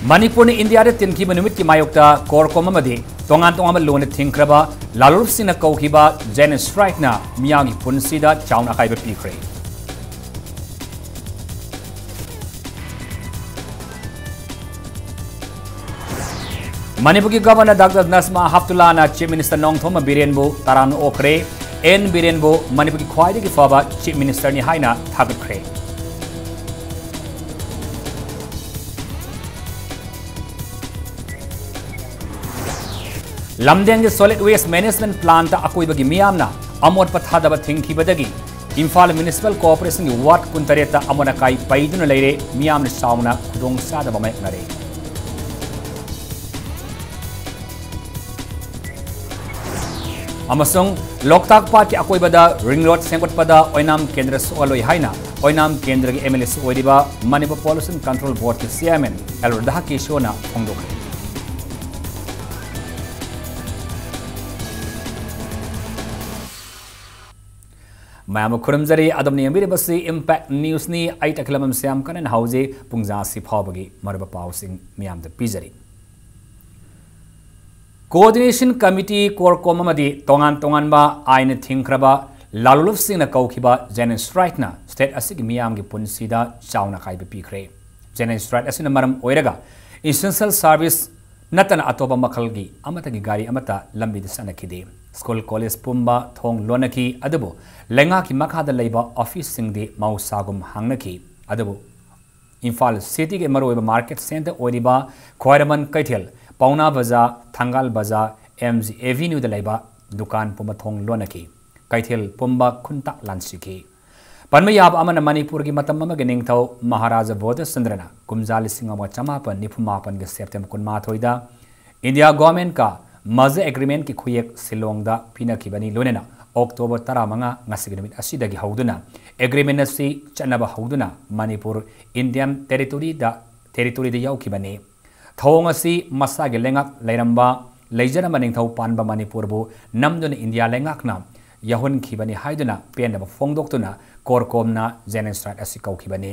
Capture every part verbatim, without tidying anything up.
ꯃꯅꯤꯄꯨꯔꯅ ꯏꯟꯗꯤꯌꯥꯗ ꯇꯤꯟꯈꯤꯕ ꯅꯨꯃꯤꯠꯀꯤ ꯃꯥꯌꯣꯛꯇ ꯀꯣꯔꯀꯣꯝ ꯑꯃꯗꯤ ꯇꯣꯉꯥꯟ ꯇꯣꯉꯥꯟꯕ ꯂꯣꯟꯗ ꯊꯤꯡꯈ꯭ꯔꯕ ꯂꯥꯂꯣꯜꯁꯤꯡꯅ ꯀꯧꯈꯤꯕ ꯖꯦꯟ ꯁ꯭ꯇ꯭ꯔꯥꯏꯛꯅ ꯃꯤꯌꯥꯝꯒꯤ ꯄꯨꯟꯁꯤꯗ ꯆꯥꯎꯅ ꯑꯀꯥꯏꯕ ꯄꯤꯈ꯭ꯔꯦ꯫ ꯃꯅꯤꯄꯨꯔꯒꯤ ꯒꯚꯔꯅꯔ ꯗꯥꯛꯇꯔ ꯅꯁꯃꯥ ꯍꯦꯞꯇꯨꯂꯥꯅ ꯆꯤꯐ ꯃꯤꯅꯤꯁꯇꯔ ꯅꯣꯡꯊꯣꯝꯕꯝ ꯕꯤꯔꯦꯟꯕꯨ ꯇꯔꯥꯝꯅ ꯑꯣꯛꯈ꯭ꯔꯦ꯫ ꯑꯦꯟ ꯕꯤꯔꯦꯟꯕꯨ ꯃꯅꯤꯄꯨꯔꯒꯤ ꯈ꯭ꯋꯥꯏꯗꯒꯤ ꯐꯕ ꯆꯤꯐ ꯃꯤꯅꯤꯁꯇꯔꯅꯤ ꯍꯥꯏꯅ ꯊꯥꯒꯠꯈ꯭ꯔꯦ꯫ ꯂꯝꯗꯦꯡꯒꯤ solid waste management plantꯇ ꯑꯀꯣꯏꯕꯒꯤ ꯃꯤꯌꯥꯝꯅ ꯑꯃꯣꯠꯄ ꯊꯥꯗꯕ ꯊꯤꯡꯈꯤꯕꯗꯒꯤ ꯏꯝꯐꯥꯜ ꯃ꯭ꯌꯨꯅꯤꯁꯤꯄꯥꯜ ꯀꯣꯔꯄꯣꯔꯦꯁꯟꯒꯤ ꯋꯥꯔꯗ ꯀꯨꯟꯇꯔꯦꯠꯇ ꯑꯃꯣꯠ ꯑꯀꯥꯏ ꯄꯩꯗꯨꯅ ꯂꯩꯔꯦ, ꯃꯤꯌꯥꯝꯅ ꯆꯥꯎꯅ ꯈꯨꯗꯣꯡꯆꯥꯗꯕ ꯃꯥꯌꯣꯛꯅꯔꯦ꯫ ꯑꯃꯁꯨꯡ ꯂꯣꯛꯇꯥꯛ ꯄꯥꯠꯀꯤ ꯑꯀꯣꯏꯕꯗ ꯔꯤꯡ ꯔꯣꯗ ꯁꯦꯝꯒꯠꯄꯗ ꯑꯣꯏꯅꯥꯝ ꯀꯦꯟꯗ꯭ꯔ ꯁꯣꯛꯍꯜꯂꯣꯏ ꯍꯥꯏꯅ ꯑꯣꯏꯅꯥꯝ ꯀꯦꯟꯗ꯭ꯔꯒꯤ ꯑꯦꯝ ꯑꯦꯜ ꯑꯦꯁꯨ ꯑꯣꯏꯔꯤꯕ ꯃꯅꯤꯄꯨꯔ ꯄꯣꯂꯨꯁꯟ ꯀꯟꯇ꯭ꯔꯣꯜ ꯕꯣꯔꯗꯀꯤ ꯆꯤꯌꯥꯔꯃꯦꯟ ꯑꯦꯜ ꯔꯥꯙꯥꯀꯤꯁꯣꯔꯅ ꯐꯣꯡꯗꯣꯛꯈ꯭ꯔꯦ꯫ ꯃꯌꯥꯝꯕꯨ ꯈꯨꯔꯨꯝꯖꯔꯤ꯫ ꯑꯗꯣꯝꯅ ꯌꯦꯡꯕꯤꯔꯤꯕꯁꯤ ꯏꯝꯄꯦꯛ ꯅ꯭ꯌꯨꯁꯅꯤ꯫ ꯑꯩ ꯇꯈꯤꯂꯝꯕꯝ ꯁ꯭ꯌꯥꯝ ꯀꯔꯟ ꯍꯧꯖꯤꯛ ꯄꯨꯡꯖꯥꯁꯤ ꯐꯥꯎꯕꯒꯤ ꯃꯔꯨꯑꯣꯏꯕ ꯄꯥꯎꯁꯤꯡ ꯃꯤꯌꯥꯝꯗ ꯄꯤꯖꯔꯤ꯫ ꯀꯣꯑꯣꯔꯗꯤꯅꯦꯁꯟ ꯀꯃꯤꯇꯤ, ꯀꯣꯔꯀꯣꯝ ꯑꯃꯗꯤ ꯇꯣꯉꯥꯟ ꯇꯣꯉꯥꯟꯕ ꯑꯥꯏꯟꯅ ꯊꯤꯡꯈ꯭ꯔꯕ ꯂꯥꯂꯣꯜꯂꯣꯞꯁꯤꯡꯅ ꯀꯧꯈꯤꯕ ꯖꯦꯟ ꯁ꯭ꯇ꯭ꯔꯥꯏꯛꯅ ꯁ꯭ꯇꯦꯠ ꯑꯁꯤꯒꯤ ꯃꯤꯌꯥꯝꯒꯤ ꯄꯨꯟꯁꯤꯗ ꯆꯥꯎꯅ ꯑꯀꯥꯏꯕ ꯄꯤꯈ꯭ꯔꯦ꯫ ꯖꯦꯟ ꯁ꯭ꯇ꯭ꯔꯥꯏꯛ ꯑꯁꯤꯅ ꯃꯔꯝ ꯑꯣꯏꯔꯒ essential service ꯅꯠꯇꯅ ꯑꯇꯣꯞꯄ ꯃꯈꯜꯒꯤ ꯑꯃꯠꯇꯒꯤ ꯒꯥꯔꯤ ꯑꯃꯠꯇ ꯂꯝꯕꯤꯗ ꯆꯠꯅꯈꯤꯗꯦ꯫ ꯁ꯭ꯀꯨꯜ, ꯀꯣꯂꯦꯖ ꯄꯨꯝꯕ ꯊꯣꯡ ꯂꯣꯟꯅꯈꯤ, ꯑꯗꯨꯕꯨ ꯂꯩꯉꯥꯛꯀꯤ ꯃꯈꯥꯗ ꯂꯩꯕ ꯑꯣꯐꯤꯁꯁꯤꯡꯗꯤ ꯃꯍꯧꯁꯥꯒꯨꯝ ꯍꯥꯡꯅꯈꯤ꯫ ꯑꯗꯨꯕꯨ ꯏꯝꯐꯥꯜ ꯁꯤꯇꯤꯒꯤ ꯃꯔꯨꯑꯣꯏꯕ ꯃꯥꯔꯀꯦꯠ ꯁꯦꯟꯇꯔ ꯑꯣꯏꯔꯤꯕ ꯈ꯭ꯋꯥꯏꯔꯝꯕꯟ ꯀꯩꯊꯦꯜ, ꯄꯥꯎꯅꯥ ꯕꯖꯥꯔ, ꯊꯪꯒꯥꯜ ꯕꯖꯥꯔ, ꯑꯦꯝ ꯖꯤ ꯑꯦꯚꯤꯅ꯭ꯌꯨꯗ ꯂꯩꯕ ꯗꯨꯀꯥꯟ ꯄꯨꯝꯕ ꯊꯣꯡ ꯂꯣꯟꯅꯈꯤ꯫ ꯀꯩꯊꯦꯜ ꯄꯨꯝꯕ ꯈꯨꯟꯇꯥꯛ ꯂꯥꯟꯁꯤꯈꯤ꯫ ꯄꯟꯕ ꯌꯥꯕ ꯑꯃꯅ, ꯃꯅꯤꯄꯨꯔꯒꯤ ꯃꯇꯝ ꯑꯃꯒꯤ ꯅꯤꯡꯊꯧ ꯃꯍꯥꯔꯥꯖꯥ ꯕꯣꯙꯆꯟꯗ꯭ꯔꯅ ꯀꯨꯝꯖꯥ ꯂꯤꯁꯤꯡ ꯑꯃꯒ ꯆꯃꯥꯄꯟ ꯅꯤꯐꯨ ꯃꯥꯄꯟꯒꯤ ꯁꯦꯞꯇꯦꯝꯕꯔ ꯀꯨꯟꯃꯥꯊꯣꯏꯗ ꯏꯟꯗꯤꯌꯥ ꯒꯣꯔꯃꯦꯟꯠꯀ ꯃꯖꯥ ꯑꯦꯒ꯭ꯔꯤꯃꯦꯟꯠꯀꯤ ꯈꯨꯌꯦꯛ ꯁꯤꯂꯣꯡꯗ ꯄꯤꯅꯈꯤꯕꯅꯤ꯫ ꯂꯣꯏꯅꯅ ꯑꯣꯛꯇꯣꯕꯔ ꯇꯔꯥꯃꯉꯥ, ꯉꯁꯤꯒꯤ ꯅꯨꯃꯤꯠ ꯑꯁꯤꯗꯒꯤ ꯍꯧꯗꯨꯅ ꯑꯦꯒ꯭ꯔꯤꯃꯦꯟꯠ ꯑꯁꯤ ꯆꯠꯅꯕ ꯍꯧꯗꯨꯅ ꯃꯅꯤꯄꯨꯔ ꯏꯟꯗꯤꯌꯥꯟ ꯇꯦꯔꯤꯇꯣꯔꯤꯗ, ꯇꯦꯔꯤꯇꯣꯔꯤꯗ ꯌꯥꯎꯈꯤꯕꯅꯤ꯫ ꯊꯧꯑꯣꯡ ꯑꯁꯤ ꯃꯁꯥꯒꯤ ꯂꯩꯉꯥꯛ ꯂꯩꯔꯝꯕ, ꯂꯩꯖꯔꯝꯕ ꯅꯤꯡꯊꯧ ꯄꯥꯟꯕ ꯃꯅꯤꯄꯨꯔꯕꯨ ꯅꯝꯗꯨꯅ ꯏꯟꯗꯤꯌꯥ ꯂꯩꯉꯥꯛꯅ ꯌꯥꯎꯍꯟꯈꯤꯕꯅꯤ ꯍꯥꯏꯗꯨꯅ ꯄꯦꯟꯗꯕ ꯐꯣꯡꯗꯣꯛꯇꯨꯅ ꯀꯣꯔꯀꯣꯝꯅ ꯖꯦꯅꯣꯁꯥꯏꯗ ꯑꯁꯤ ꯀꯧꯈꯤꯕꯅꯤ꯫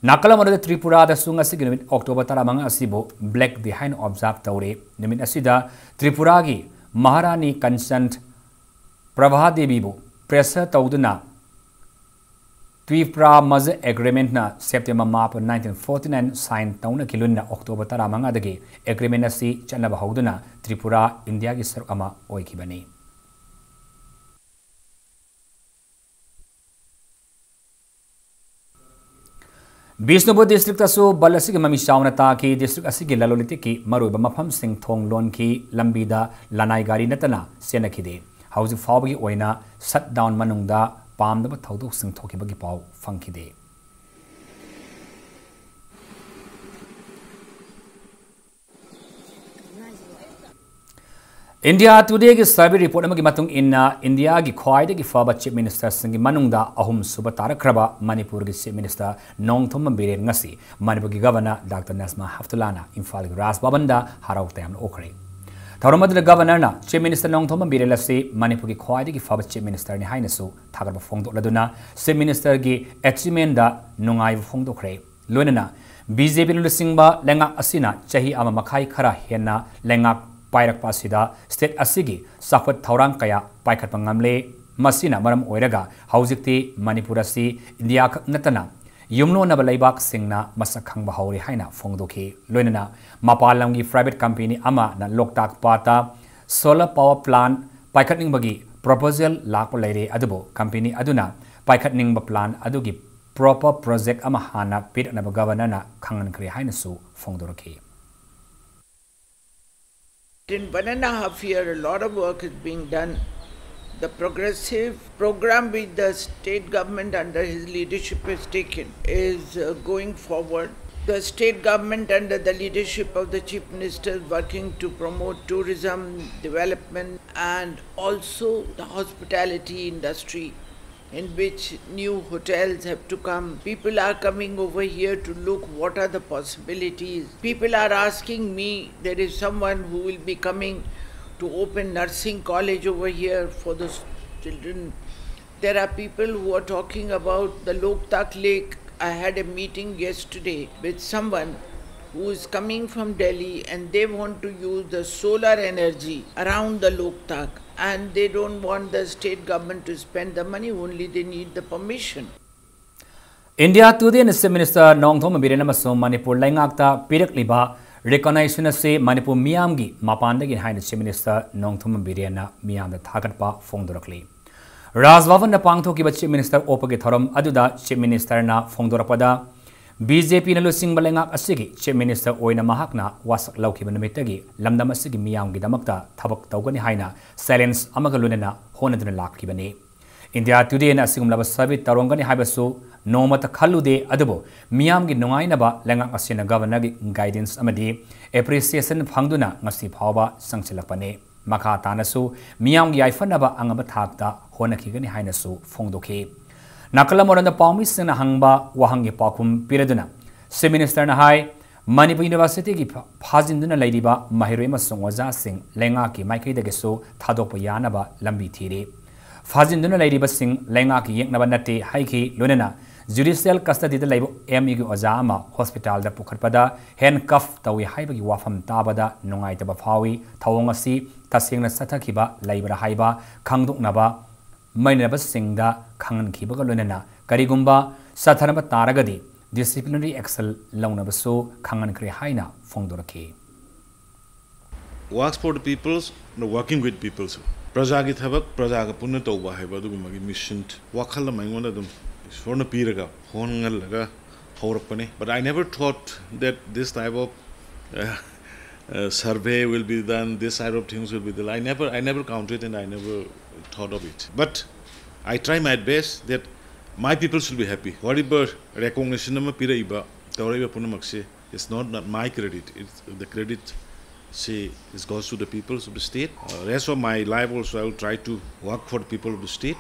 ꯅꯥꯀꯜ ꯑꯃꯗ ꯇ꯭ꯔꯤꯄꯨꯔꯥꯗꯁꯨ ꯉꯁꯤꯒꯤ ꯅꯨꯃꯤꯠ ꯑꯣꯛꯇꯣꯕꯔ ꯇꯔꯥꯃꯉꯥ ꯑꯁꯤꯕꯨ Black Day ꯍꯥꯏꯅ observe ꯇꯧꯔꯤ꯫ ꯅꯨꯃꯤꯠ ꯑꯁꯤꯗ ꯇ꯭ꯔꯤꯄꯨꯔꯥꯒꯤ ꯃꯍꯥꯔꯥꯅꯤ ꯀꯟꯆꯟ ꯄ꯭ꯔꯚꯥ ꯗꯦꯕꯤꯕꯨ pressure ꯇꯧꯗꯨꯅ ꯇ꯭ꯔꯤꯄꯨꯔꯥ ꯃꯔꯖꯔ ꯑꯦꯒ꯭ꯔꯤꯃꯦꯟꯠꯅ ꯁꯦꯞꯇꯦꯝꯕꯔ ꯃꯥꯄꯟ, nineteen forty nine sign ꯇꯧꯅꯈꯤ꯫ ꯂꯣꯏꯅꯅ ꯑꯣꯛꯇꯣꯕꯔ ꯇꯔꯥꯃꯉꯥꯗꯒꯤ ꯑꯦꯒ꯭ꯔꯤꯃꯦꯟꯠ ꯑꯁꯤ ꯆꯠꯅꯕ ꯍꯧꯗꯨꯅ ꯇ꯭ꯔꯤꯄꯨꯔꯥ ꯏꯟꯗꯤꯌꯥꯒꯤ ꯁꯔꯨꯛ ꯑꯃ ꯑꯣꯏꯈꯤꯕꯅꯤ꯫ ꯕꯤꯁꯅꯨꯄꯨꯔ ꯗꯤꯁꯇ꯭ꯔꯤꯛꯇꯁꯨ ꯕꯟꯗ ꯑꯁꯤꯒꯤ ꯃꯃꯤ ꯆꯥꯎꯅ ꯇꯥꯈꯤ꯫ ꯗꯤꯁꯇ꯭ꯔꯤꯛ ꯑꯁꯤꯒꯤ ꯂꯂꯣꯟ ꯏꯇꯤꯛꯀꯤ ꯃꯔꯨꯑꯣꯏꯕ ꯃꯐꯝꯁꯤꯡ ꯊꯣꯡ ꯂꯣꯟꯈꯤ꯫ ꯂꯝꯕꯤꯗ ꯂꯅꯥꯏ ꯒꯥꯔꯤ ꯅꯠꯇꯅ ꯆꯦꯟꯅꯈꯤꯗꯦ꯫ ꯍꯧꯖꯤꯛ ꯐꯥꯎꯕꯒꯤ ꯑꯣꯏꯅ shutdown ꯃꯅꯨꯡꯗ ꯄꯥꯝꯗꯕ ꯊꯧꯗꯣꯛꯁꯤꯡ ꯊꯣꯛꯈꯤꯕꯒꯤ ꯄꯥꯎ ꯐꯪꯈꯤꯗꯦ꯫ ꯏꯟꯗꯤꯌꯥ ꯇꯨꯗꯦꯒꯤ ꯁꯔꯚꯦ ꯔꯤꯄꯣꯔꯠ ꯑꯃꯒꯤ ꯃꯇꯨꯡ ꯏꯟꯅ, ꯏꯟꯗꯤꯌꯥꯒꯤ ꯈ꯭ꯋꯥꯏꯗꯒꯤ ꯐꯕ ꯆꯤꯐ ꯃꯤꯅꯤꯁꯇꯔꯁꯤꯡꯒꯤ ꯃꯅꯨꯡꯗ ꯑꯍꯨꯝꯁꯨꯕ ꯇꯥꯔꯛꯈ꯭ꯔꯕ ꯃꯅꯤꯄꯨꯔꯒꯤ ꯆꯤꯐ ꯃꯤꯅꯤꯁꯇꯔ ꯅꯣꯡꯊꯣꯝꯕꯝ ꯕꯤꯔꯦꯟ ꯉꯁꯤ ꯃꯅꯤꯄꯨꯔꯒꯤ ꯒꯚꯔꯅꯔ ꯗꯥꯛꯇꯔ ꯅꯖꯃꯥ ꯍꯦꯞꯇꯨꯜꯂꯥꯅ ꯏꯝꯐꯥꯜꯒꯤ ꯔꯥꯖ ꯚꯕꯟꯗ ꯍꯔꯥꯎ ꯇꯌꯥꯝꯅ ꯑꯣꯛꯈ꯭ꯔꯦ꯫ ꯊꯧꯔꯝ ꯑꯗꯨꯗ ꯒꯚꯔꯅꯔꯅ ꯆꯤꯐ ꯃꯤꯅꯤꯁꯇꯔ ꯅꯣꯡꯊꯣꯝꯕꯝ ꯕꯤꯔꯦꯟ ꯑꯁꯤ ꯃꯅꯤꯄꯨꯔꯒꯤ ꯈ꯭ꯋꯥꯏꯗꯒꯤ ꯐꯕ ꯆꯤꯐ ꯃꯤꯅꯤꯁꯇꯔꯅꯤ ꯍꯥꯏꯅꯁꯨ ꯊꯥꯒꯠꯄ ꯐꯣꯡꯗꯣꯛꯂꯗꯨꯅ ꯆꯤꯐ ꯃꯤꯅꯤꯁꯇꯔꯒꯤ achievement ꯅꯨꯡꯉꯥꯏꯕ ꯐꯣꯡꯗꯣꯛꯈ꯭ꯔꯦ꯫ ꯂꯣꯏꯅꯅ ꯕꯤ ꯖꯦ ꯄꯤꯅ ꯂꯨꯆꯤꯡꯕ ꯂꯩꯉꯥꯛ ꯑꯁꯤꯅ ꯆꯍꯤ ꯑꯃ ꯃꯈꯥꯏ ꯈꯔ ꯍꯦꯟꯅ ꯂꯩꯉꯥꯛ ꯄꯥꯏꯔꯛꯄ ꯑꯁꯤꯗ ꯁ꯭ꯇꯦꯠ ꯑꯁꯤꯒꯤ ꯆꯥꯎꯈꯠ ꯊꯧꯔꯥꯡ ꯀꯌꯥ ꯄꯥꯏꯈꯠꯄ ꯉꯝꯂꯦ꯫ ꯃꯁꯤꯅ ꯃꯔꯝ ꯑꯣꯏꯔꯒ ꯍꯧꯖꯤꯛꯇꯤ ꯃꯅꯤꯄꯨꯔ ꯑꯁꯤ ꯏꯟꯗꯤꯌꯥ ꯈꯛ ꯅꯠꯇꯅ ꯌꯨꯝꯂꯣꯟꯅꯕ ꯂꯩꯕꯥꯛꯁꯤꯡꯅ ꯃꯁꯛ ꯈꯪꯕ ꯍꯧꯔꯦ ꯍꯥꯏꯅ ꯐꯣꯡꯗꯣꯛꯈꯤ꯫ ꯂꯣꯏꯅꯅ ꯃꯄꯥꯟ ꯂꯝꯒꯤ private company ꯑꯃꯅ ꯂꯣꯛꯇꯥꯛ ꯄꯥꯠꯇ solar power plant ꯄꯥꯏꯈꯠꯅꯤꯡꯕꯒꯤ proposal ꯂꯥꯛꯄ ꯂꯩꯔꯦ, ꯑꯗꯨꯕꯨ company ꯑꯗꯨꯅ ꯄꯥꯏꯈꯠꯅꯤꯡꯕ plant ꯑꯗꯨꯒꯤ proper project ꯑꯃ ꯍꯥꯟꯅ ꯄꯤꯔꯛꯅꯕ ꯒꯚꯔꯅꯔꯅ ꯈꯪꯍꯟꯈ꯭ꯔꯦ ꯍꯥꯏꯅꯁꯨ ꯐꯣꯡꯗꯣꯔꯛꯈꯤ꯫ In one and a half year, a lot of work is being done. The progressive program which the state government under his leadership has taken is, uh, going forward. The state government under the leadership of the Chief Minister is working to promote tourism development and also the hospitality industry, in which new hotels have to come. People are coming over here to look what are the possibilities. People are asking me, there is someone who will be coming to open nursing college over here for the s-, children. There are people who are talking about the Loktak Lake I had a meeting yesterday with someone who is coming from Delhi and they want to use the solar energy around the Loktak and they don't want the state government to spend the money, only they need the permission. India Today-ꯅ Chief Minister Nongthombam Biren ꯑꯃꯁꯨꯡ ꯃꯅꯤꯄꯨꯔ ꯂꯩꯉꯥꯛꯇ ꯄꯤꯔꯛꯂꯤꯕ recognition ꯑꯁꯤ ꯃꯅꯤꯄꯨꯔ ꯃꯤꯌꯥꯝꯒꯤ ꯃꯄꯥꯟꯗꯒꯤ ꯍꯥꯏꯅ Chief Minister Nongthombam ꯕꯤꯔꯦꯟꯅ ꯃꯤꯌꯥꯝꯗ ꯊꯥꯒꯠꯄ ꯐꯣꯡꯗꯣꯔꯛꯂꯤ꯫ ꯔꯥꯖ ꯚꯕꯟꯗ ꯄꯥꯡꯊꯣꯛꯈꯤꯕ Chief Minister ꯑꯣꯛꯄꯒꯤ ꯊꯧꯔꯝ ꯑꯗꯨꯗ Chief Minister-ꯅ ꯐꯣꯡꯗꯣꯔꯛꯄꯗ, B J P-ꯅ ꯂꯨꯆꯤꯡꯕ ꯂꯩꯉꯥꯛ ꯑꯁꯤꯒꯤ Chief Minister ꯑꯣꯏꯅ ꯃꯍꯥꯛꯅ ꯋꯥꯁꯛ ꯂꯧꯈꯤꯕ ꯅꯨꯃꯤꯠꯇꯒꯤ ꯂꯝꯗꯝ ꯑꯁꯤꯒꯤ ꯃꯤꯌꯥꯝꯒꯤꯗꯃꯛꯇ ꯊꯕꯛ ꯇꯧꯒꯅꯤ ꯍꯥꯏꯅ challenge ꯑꯃꯒ ꯂꯣꯏꯅꯅ ꯍꯣꯠꯅꯗꯨꯅ ꯂꯥꯛꯈꯤꯕꯅꯤ꯫ India Today-ꯅ ꯑꯁꯤꯒꯨꯝꯂꯕ ꯁꯥꯕꯤꯠ ꯇꯧꯔꯝꯒꯅꯤ ꯍꯥꯏꯕꯁꯨ ꯅꯣꯡꯃꯇ ꯈꯜꯂꯨꯗꯦ, ꯑꯗꯨꯕꯨ ꯃꯤꯌꯥꯝꯒꯤ ꯅꯨꯡꯉꯥꯏꯅꯕ ꯂꯩꯉꯥꯛ ꯑꯁꯤꯅ Governor-ꯒꯤ guidance ꯑꯃꯗꯤ appreciation ꯐꯪꯗꯨꯅ ꯉꯁꯤ ꯐꯥꯎꯕ ꯆꯪꯁꯤꯜꯂꯛꯄꯅꯤ꯫ ꯃꯈꯥ ꯇꯥꯅꯁꯨ ꯃꯤꯌꯥꯝꯒꯤ ꯌꯥꯏꯐꯅꯕ ꯑꯉꯝꯕ ꯊꯥꯛꯇ ꯍꯣꯠꯅꯈꯤꯒꯅꯤ ꯍꯥꯏꯅꯁꯨ ꯐꯣꯡꯗꯣꯛꯈꯤ꯫ ꯅꯥꯀꯜ ꯑꯃꯔꯣꯝꯗ ꯄꯥꯎꯃꯤꯁꯤꯡꯅ ꯍꯪꯕ ꯋꯥꯍꯪꯒꯤ ꯄꯥꯎꯈꯨꯝ ꯄꯤꯔꯗꯨꯅ Chief Minister-ꯅ ꯍꯥꯏ, ꯃꯅꯤꯄꯨꯔ University-ꯒꯤ ꯐꯥ-, ꯐꯥꯖꯤꯟꯗꯨꯅ ꯂꯩꯔꯤꯕ ꯃꯍꯩꯔꯣꯏ ꯑꯃꯁꯨꯡ ꯑꯣꯖꯥꯁꯤꯡ ꯂꯩꯉꯥꯛꯀꯤ ꯃꯥꯏꯀꯩꯗꯒꯤꯁꯨ ꯊꯥꯗꯣꯛꯄ ꯌꯥꯅꯕ ꯂꯝꯕꯤ ꯊꯤꯔꯤ꯫ ꯐꯥꯖꯤꯟꯗꯨꯅ ꯂꯩꯔꯤꯕꯁꯤꯡ ꯂꯩꯉꯥꯛꯀꯤ ꯌꯦꯛꯅꯕ ꯅꯠꯇꯦ ꯍꯥꯏꯈꯤ꯫ ꯂꯣꯏꯅꯅ judicial custody-ꯗ ꯂꯩꯕ M U-ꯒꯤ ꯑꯣꯖꯥ ꯑꯃ hospital-ꯗ ꯄꯨꯈꯠꯄꯗ handcuff ꯇꯧꯏ ꯍꯥꯏꯕꯒꯤ ꯋꯥꯐꯝ ꯇꯥꯕꯗ ꯅꯨꯡꯉꯥꯏꯇꯕ ꯐꯥꯎꯏ꯫ ꯊꯧꯑꯣꯡ ꯑꯁꯤ ꯇꯁꯦꯡꯅ ꯆꯠꯊꯈꯤꯕ ꯂꯩꯕ꯭ꯔꯥ ꯍꯥꯏꯕ ꯈꯪꯗꯣꯛꯅꯕ ꯃꯩꯅꯕꯁꯤꯡꯗ ꯈꯪꯍꯟꯈꯤꯕꯒ ꯂꯣꯏꯅꯅ ꯀꯔꯤꯒꯨꯝꯕ ꯆꯠꯊꯅꯕ ꯇꯥꯔꯒꯗꯤ disciplinary action ꯂꯧꯅꯕꯁꯨ ꯈꯪꯍꯟꯈ꯭ꯔꯦ ꯍꯥꯏꯅ ꯐꯣꯡꯗꯣꯔꯛꯈꯤ꯫ Works for the peoples, the working with peoples. ꯄ꯭ꯔꯖꯥꯒꯤ ꯊꯕꯛ ꯄ꯭ꯔꯖꯥꯒ ꯄꯨꯟꯅ ꯇꯧꯕ ꯍꯥꯏꯕ ꯑꯗꯨꯒꯨꯝꯕꯒꯤ mission ꯋꯥꯈꯜ ꯑꯃ ꯑꯩꯉꯣꯟꯗ ꯑꯗꯨꯝ ꯏꯁꯣꯔꯅ ꯄꯤꯔꯒ ꯍꯣꯠꯅꯍꯜꯂꯒ ꯍꯧꯔꯛꯄꯅꯤ꯫ But I never thought that this type of uh, uh, survey will be done, this type of things will be done. I never, I never counted and I never thought of it. But I try my best that my people should be happy. Whatever recognition ꯑꯃ ꯄꯤꯔꯛꯏꯕ, ꯇꯧꯔꯛꯏꯕ ꯄꯨꯝꯅꯃꯛꯁꯦ, it's not, not my credit. It's the credit, say, it goes to the peoples of the state. Uh, rest of my life also, I will try to work for the people of the state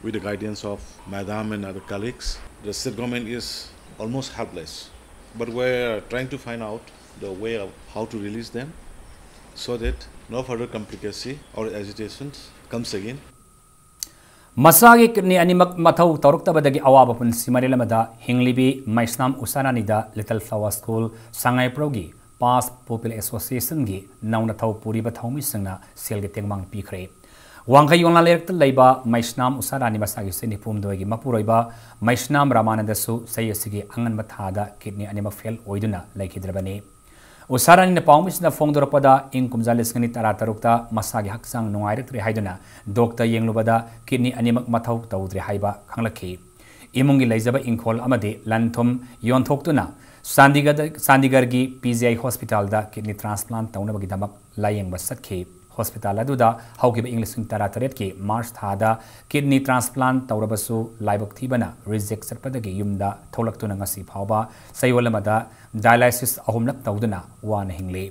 with the guidance of Madam and other colleagues. The state government is almost helpless, but we're trying to find out the way of how to release them so that no further complicacy or agitations comes again. ꯃꯁꯥꯒꯤ kidney ꯑꯅꯤꯃꯛ ꯃꯊꯧ ꯇꯧꯔꯛꯇꯕꯗꯒꯤ ꯑꯋꯥꯕ ꯄꯨꯟꯁꯤ ꯃꯔꯦꯜ ꯑꯃꯗ ꯍꯤꯡꯂꯤꯕꯤ ꯃꯩꯁꯅꯥꯝ ꯎꯁꯥꯔꯥꯅꯤꯗ Little Flower School ꯁꯉꯥꯏꯄ꯭ꯔꯧꯒꯤ Past Pupil Associationꯒꯤ ꯅꯧꯅ ꯊꯧ ꯄꯨꯔꯤꯕ ꯊꯧꯃꯤꯁꯤꯡꯅ ꯁꯦꯜꯒꯤ ꯇꯦꯡꯕꯥꯡ ꯄꯤꯈ꯭ꯔꯦ꯫ ꯋꯥꯡꯈꯩ ꯌꯣꯡꯂꯥ ꯂꯩꯔꯛꯇ ꯂꯩꯕ ꯃꯩꯁꯅꯥꯝ ꯎꯁꯥꯔꯥꯅꯤ ꯃꯁꯥꯒꯤ ꯆꯍꯤ ꯅꯤꯐꯨ ꯍꯨꯝꯗꯣꯏꯒꯤ ꯃꯄꯨꯔꯣꯏꯕ ꯃꯩꯁꯅꯥꯝ ꯔꯥꯃꯥꯅꯟꯗꯁꯨ ꯆꯍꯤ ꯑꯁꯤꯒꯤ ꯑꯉꯟꯕ ꯊꯥꯗ ꯀꯤꯗꯅꯤ ꯑꯅꯤꯃꯛ ꯐꯦꯜ ꯑꯣꯏꯗꯨꯅ ꯂꯩꯈꯤꯗ꯭ꯔꯕꯅꯤ꯫ ꯎꯁꯥꯔꯥꯅꯤꯅ ꯄꯥꯎꯃꯤꯁꯤꯡꯗ ꯐꯣꯡꯗꯣꯔꯛꯄꯗ, ꯏꯪ ꯀꯨꯝꯖꯥ ꯂꯤꯁꯤꯡ ꯑꯅꯤ ꯇꯔꯥꯇꯔꯨꯛꯇ ꯃꯁꯥꯒꯤ ꯍꯛꯆꯥꯡ ꯅꯨꯡꯉꯥꯏꯔꯛꯇ꯭ꯔꯦ ꯍꯥꯏꯗꯨꯅ ꯗꯣꯛꯇꯔ ꯌꯦꯡꯂꯨꯕꯗ ꯀꯤꯗꯅꯤ ꯑꯅꯤꯃꯛ ꯃꯊꯧ ꯇꯧꯗ꯭ꯔꯦ ꯍꯥꯏꯕ ꯈꯪꯂꯛꯈꯤ꯫ ꯏꯃꯨꯡꯒꯤ ꯂꯩꯖꯕ ꯏꯪꯈꯣꯜ ꯑꯃꯗꯤ ꯂꯟ ꯊꯨꯝ ꯌꯣꯟꯊꯣꯛꯇꯨꯅ ꯆꯥꯟꯗꯤꯒꯔꯗ, ꯆꯥꯟꯗꯤꯒꯔꯒꯤ P G I hospitalꯗ ꯀꯤꯗꯅꯤ transplant ꯇꯧꯅꯕꯒꯤꯗꯃꯛ ꯂꯥꯌꯦꯡꯕ ꯆꯠꯈꯤ꯫ Hospital ꯑꯗꯨꯗ ꯍꯧꯈꯤꯕ ꯏꯪ ꯂꯤꯁꯤꯡ ꯇꯔꯥꯇꯔꯦꯠꯀꯤ March ꯊꯥꯗ ꯀꯤꯗꯅꯤ transplant ꯇꯧꯔꯕꯁꯨ ꯂꯥꯏꯕꯛ ꯊꯤꯕꯅ reject ꯆꯠꯄꯗꯒꯤ ꯌꯨꯝꯗ ꯊꯣꯛꯂꯛꯇꯨꯅ ꯉꯁꯤ ꯐꯥꯎꯕ ꯆꯌꯣꯜ ꯑꯃꯗ dialysis ꯑꯍꯨꯝꯂꯛ ꯇꯧꯗꯨꯅ ꯋꯥꯅ ꯍꯤꯡꯂꯤ꯫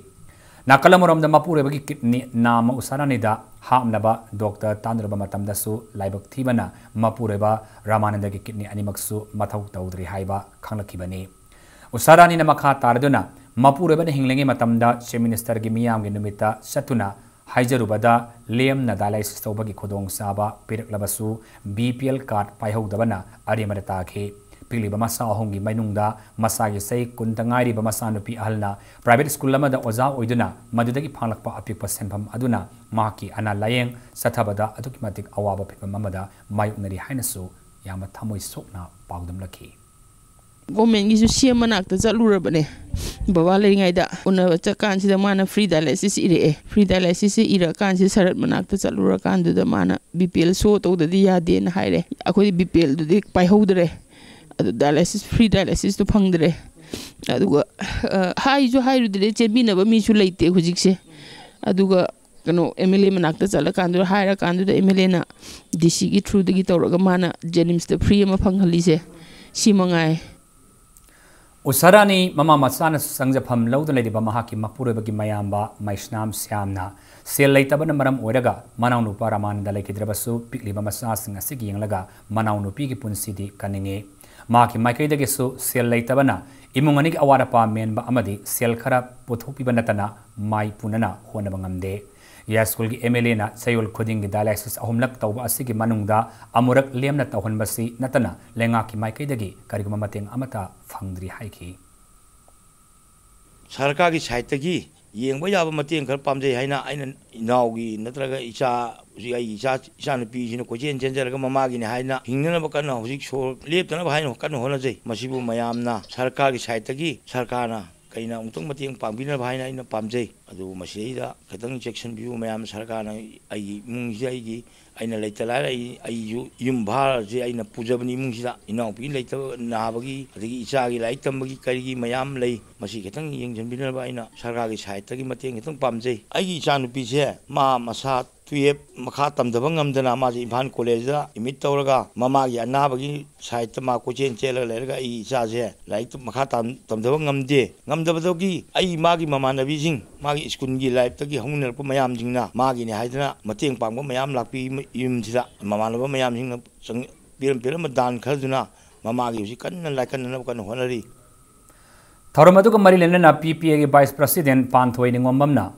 ꯅꯥꯀꯜ ꯑꯃꯔꯣꯝꯗ ꯃꯄꯨꯔꯣꯏꯕꯒꯤ ꯀꯤꯗꯅꯤ ꯅꯥꯝꯃ ꯎꯁꯥꯔꯥꯅꯤꯗ ꯍꯥꯞꯅꯕ ꯗꯣꯛꯇꯔ ꯇꯥꯟꯅꯔꯨꯕ ꯃꯇꯝꯗꯁꯨ ꯂꯥꯏꯕꯛ ꯊꯤꯕꯅ ꯃꯄꯨꯔꯣꯏꯕ ꯔꯥꯃꯥꯅꯟꯗꯒꯤ ꯀꯤꯗꯅꯤ ꯑꯅꯤꯃꯛꯁꯨ ꯃꯊꯧ ꯇꯧꯗ꯭ꯔꯤ ꯍꯥꯏꯕ ꯈꯪꯂꯛꯈꯤꯕꯅꯤ꯫ ꯎꯁꯥꯔꯥꯅꯤꯅ ꯃꯈꯥ ꯇꯥꯔꯗꯨꯅ ꯃꯄꯨꯔꯣꯏꯕꯅ ꯍꯤꯡꯂꯤꯉꯩ ꯃꯇꯝꯗ Chief Ministerꯒꯤ ꯃꯤꯌꯥꯝꯒꯤ ꯅꯨꯃꯤꯠꯇ ꯆꯠꯇꯨꯅ ꯍꯥꯏꯖꯔꯨꯕꯗ ꯂꯦꯝꯅ dialysis ꯇꯧꯕꯒꯤ ꯈꯨꯗꯣꯡꯆꯥꯕ ꯄꯤꯔꯛꯂꯕꯁꯨ B P L card ꯄꯥꯏꯍꯧꯗꯕꯅ ꯑꯔꯦꯝꯕꯗ ꯇꯥꯈꯤ꯫ ꯄꯤꯛꯂꯤꯕ ꯃꯆꯥ ꯑꯍꯨꯝꯒꯤ ꯃꯅꯨꯡꯗ ꯃꯁꯥꯒꯤ ꯆꯍꯤ ꯀꯨꯟꯇ ꯉꯥꯏꯔꯤꯕ ꯃꯆꯥꯅꯨꯄꯤ ꯑꯍꯜꯅ private school ꯑꯃꯗ ꯑꯣꯖꯥ ꯑꯣꯏꯗꯨꯅ ꯃꯗꯨꯗꯒꯤ ꯐꯪꯂꯛꯄ ꯑꯄꯤꯛꯄ ꯁꯦꯟꯐꯝ ꯑꯗꯨꯅ ꯃꯍꯥꯛꯀꯤ ꯑꯅꯥ ꯂꯥꯌꯦꯡ ꯆꯠꯊꯕꯗ ꯑꯗꯨꯛꯀꯤ ꯃꯇꯤꯛ ꯑꯋꯥꯕ ꯐꯤꯚꯝ ꯑꯃꯗ ꯃꯥꯌꯣꯛꯅꯔꯤ ꯍꯥꯏꯅꯁꯨ ꯌꯥꯝꯅ ꯊꯃꯣꯏ ꯁꯣꯛꯅ ꯄꯥꯎꯗꯝꯂꯛꯈꯤ꯫ Governmentꯒꯤꯁꯨ C M ꯃꯅꯥꯛꯇ ꯆꯠꯂꯨꯔꯕꯅꯦ꯫ ꯕꯕꯥ ꯂꯩꯔꯤꯉꯩꯗ ꯎꯅꯕ ꯆꯠꯀꯥꯟꯁꯤꯗ ꯃꯥꯅ free dialysis ꯏꯔꯛꯑꯦ꯫ Free dialysis ꯏꯔꯛꯑꯀꯥꯟꯁꯤꯗ ꯁꯔꯠ ꯃꯅꯥꯛꯇ ꯆꯠꯂꯨꯔꯀꯥꯟꯗꯨꯗ ꯃꯥꯅ B P L show ꯇꯧꯗꯗꯤ ꯌꯥꯗꯦꯅ ꯍꯥꯏꯔꯦ꯫ ꯑꯩꯈꯣꯏꯗꯤ B P Lꯗꯨꯗꯤ ꯄꯥꯏꯍꯧꯗ꯭ꯔꯦ꯫ ꯑꯗꯨ dialysis, free dialysisꯇꯨ ꯐꯪꯗ꯭ꯔꯦ꯫ ꯑꯗꯨꯒ, ꯑ, ꯍꯥꯏꯁꯨ ꯍꯥꯏꯔꯨꯗ꯭ꯔꯦ, ꯆꯦꯟꯕꯤꯅꯕ ꯃꯤꯁꯨ ꯂꯩꯇꯦ ꯍꯧꯖꯤꯛꯁꯦ꯫ ꯑꯗꯨꯒ ꯀꯩꯅꯣ, M L A ꯃꯅꯥꯛꯇ ꯆꯠꯂꯀꯥꯟꯗꯨꯗ, ꯍꯥꯏꯔꯀꯥꯟꯗꯨꯗ M L Aꯅ D Cꯒꯤ throughꯗꯒꯤ ꯇꯧꯔꯒ ꯃꯥꯅ JNIMSꯇ free ꯑꯃ ꯐꯪꯍꯜꯂꯤꯁꯦ꯫ ꯁꯤ ꯃꯉꯥꯏ꯫ ꯎꯁꯥꯔꯥꯅꯤ ꯃꯃꯥ ꯃꯆꯥꯅ ꯆꯪꯖꯐꯝ ꯂꯧꯗꯨꯅ ꯂꯩꯔꯤꯕ ꯃꯍꯥꯛꯀꯤ ꯃꯄꯨꯔꯣꯏꯕꯒꯤ ꯃꯌꯥꯝꯕ ꯃꯩꯁꯅꯥꯝ ꯁ꯭ꯌꯥꯝꯅ ꯁꯦꯜ ꯂꯩꯇꯕꯅ ꯃꯔꯝ ꯑꯣꯏꯔꯒ ꯃꯅꯥꯎꯅꯨꯄꯥ ꯔꯥꯃꯥꯅꯟꯗ ꯂꯩꯈꯤꯗ꯭ꯔꯕꯁꯨ, ꯄꯤꯛꯂꯤꯕ ꯃꯆꯥꯁꯤꯡ ꯑꯁꯤꯒꯤ ꯌꯦꯡꯂꯒ ꯃꯅꯥꯎꯅꯨꯄꯤꯒꯤ ꯄꯨꯟꯁꯤꯗꯤ ꯀꯟꯅꯤꯡꯏ꯫ ꯃꯍꯥꯛꯀꯤ ꯃꯥꯏꯀꯩꯗꯒꯤꯁꯨ ꯁꯦꯜ ꯂꯩꯇꯕꯅ ꯏꯃꯨꯡ ꯑꯅꯤꯒꯤ ꯑꯋꯥꯠ ꯑꯄꯥ ꯃꯦꯟꯕ ꯑꯃꯗꯤ ꯁꯦꯜ ꯈꯔ ꯄꯨꯊꯣꯛꯄꯤꯕ ꯅꯠꯇꯅ ꯃꯥꯏ ꯄꯨꯅꯅ ꯍꯣꯠꯅꯕ ꯉꯝꯗꯦ꯫ ꯌꯥꯏꯁ꯭ꯀꯨꯜꯒꯤ ꯑꯦꯝ ꯑꯦꯜ ꯑꯦꯅ ꯆꯌꯣꯜ ꯈꯨꯗꯤꯡꯒꯤ dialysis ꯑꯍꯨꯝꯂꯛ ꯇꯧꯕ ꯑꯁꯤꯒꯤ ꯃꯅꯨꯡꯗ ꯑꯃꯨꯔꯛ ꯂꯦꯝꯅ ꯇꯧꯍꯟꯕꯁꯤ ꯅꯠꯇꯅ ꯂꯩꯉꯥꯛꯀꯤ ꯃꯥꯏꯀꯩꯗꯒꯤ ꯀꯔꯤꯒꯨꯝꯕ ꯃꯇꯦꯡ ꯑꯃꯠꯇ ꯐꯪꯗ꯭ꯔꯤ ꯍꯥꯏꯈꯤ꯫ ꯁꯔꯀꯥꯔꯒꯤ ꯁꯥꯏꯠꯇꯒꯤ ꯌꯦꯡꯕ ꯌꯥꯕ ꯃꯇꯦꯡ ꯈꯔ ꯄꯥꯝꯖꯩ ꯍꯥꯏꯅ ꯑꯩꯅ ꯏꯅꯥꯎꯒꯤ ꯅꯠꯇ꯭ꯔꯒ ꯏꯆꯥ, ꯍꯧꯖꯤꯛ ꯑꯩꯒꯤ ꯏꯆꯥ, ꯏꯆꯥꯅꯨꯄꯤꯁꯤꯅ ꯀꯣꯏꯆꯦꯟ ꯆꯦꯟꯖꯔꯒ ꯃꯃꯥꯒꯤꯅꯤ ꯍꯥꯏꯅ ꯍꯤꯡꯅꯅꯕ ꯀꯟꯅ ꯍꯧꯖꯤꯛ ꯁꯣꯔ ꯂꯦꯞꯇꯅꯕ ꯍꯥꯏꯅ ꯀꯟꯅ ꯍꯣꯠꯅꯖꯩ꯫ ꯃꯁꯤꯕꯨ ꯃꯌꯥꯝꯅ ꯁꯔꯀꯥꯔꯒꯤ ꯁꯥꯏꯠꯇꯒꯤ ꯁꯔꯀꯥꯔꯅ ꯀꯩꯅ ꯑꯃꯨꯛꯇꯪ ꯃꯇꯦꯡ ꯄꯥꯡꯕꯤꯅꯕ ꯍꯥꯏꯅ ꯑꯩꯅ ꯄꯥꯝꯖꯩ꯫ ꯑꯗꯨꯕꯨ ꯃꯁꯤꯗꯩꯗ ꯈꯤꯇꯪ ꯆꯦꯛꯁꯤꯟꯕꯤꯌꯨ ꯃꯌꯥꯝ, ꯁꯔꯀꯥꯔꯅ ꯑꯩꯒꯤ ꯏꯃꯨꯡꯁꯤꯗ ꯑꯩꯒꯤ, ꯑꯩꯅ ꯂꯩꯇ ꯂꯥꯏꯔ ꯑꯩ, ꯑꯩꯁꯨ ꯌꯨꯝ ꯚꯥꯔꯁꯦ ꯑꯩꯅ ꯄꯨꯖꯕꯅꯤ ꯏꯃꯨꯡꯁꯤꯗ꯫ ꯏꯅꯥꯎꯄꯤ ꯂꯩꯇꯕ ꯅꯥꯕꯒꯤ, ꯑꯗꯒꯤ ꯏꯆꯥꯒꯤ ꯂꯥꯏꯔꯤꯛ ꯇꯝꯕꯒꯤ ꯀꯔꯤꯒꯤ ꯃꯌꯥꯝ ꯂꯩ꯫ ꯃꯁꯤ ꯈꯤꯇꯪ ꯌꯦꯡꯁꯤꯟꯕꯤꯅꯕ ꯑꯩꯅ ꯁꯔꯀꯥꯔꯒꯤ ꯁꯥꯏꯠꯇꯒꯤ ꯃꯇꯦꯡ ꯈꯤꯇꯪ ꯄꯥꯝꯖꯩ꯫ ꯑꯩꯒꯤ ꯏꯆꯥꯅꯨꯄꯤꯁꯦ ꯃꯥ ꯃꯁꯥ ꯇꯨꯌꯦꯞ ꯃꯈꯥ ꯇꯝꯊꯕ ꯉꯝꯗꯅ ꯃꯥꯁꯦ ꯏꯝꯐꯥꯜ ꯀꯣꯂꯦꯖꯇ ꯑꯦꯗꯃꯤꯠ ꯇꯧꯔꯒ ꯃꯃꯥꯒꯤ ꯑꯅꯥꯕꯒꯤ ꯁꯥꯏꯠꯇ ꯃꯥ ꯀꯣꯏꯆꯦꯟ ꯆꯦꯜꯂꯒ ꯂꯩꯔꯒ ꯑꯩ ꯏꯆꯥꯁꯦ ꯂꯥꯏꯔꯤꯛ ꯃꯈꯥ ꯇꯝ-, ꯇꯝꯊꯕ ꯉꯝꯗꯦ꯫ ꯉꯝꯗꯕꯗꯒꯤ ꯑꯩ ꯃꯥꯒꯤ ꯃꯃꯥꯟꯅꯕꯤꯁꯤꯡ, ꯃꯥꯒꯤ ꯁ꯭ꯀꯨꯜꯒꯤ ꯂꯥꯏꯐꯇꯒꯤ ꯍꯧꯅꯔꯛꯄ ꯃꯌꯥꯝꯁꯤꯡꯅ ꯃꯥꯒꯤꯅꯤ ꯍꯥꯏꯗꯅ ꯃꯇꯦꯡ ꯄꯥꯡꯕ ꯃꯌꯥꯝ ꯂꯥꯛꯄꯤ꯫ ꯌꯨꯝꯁꯤꯗ ꯃꯃꯥꯟꯅꯕ ꯃꯌꯥꯝꯁꯤꯡꯅ ꯆꯪ-, ꯄꯤꯔꯝ ꯄꯤꯔꯝꯕ ꯗꯥꯟ ꯈꯔꯗꯨꯅ ꯃꯃꯥꯒꯤ ꯍꯧꯖꯤꯛ ꯀꯟꯅ ꯂꯥꯏꯀꯠꯅꯅꯕ ꯀꯟꯅ ꯍꯣꯠꯅꯔꯤ꯫ ꯊꯧꯔꯝ ꯑꯗꯨꯒ ꯃꯔꯤ ꯂꯩꯅꯅ ꯄꯤ ꯄꯤ ꯑꯦꯒꯤ vice president ꯄꯥꯟꯊꯣꯏ ꯅꯤꯉꯣꯝꯕꯝꯅ,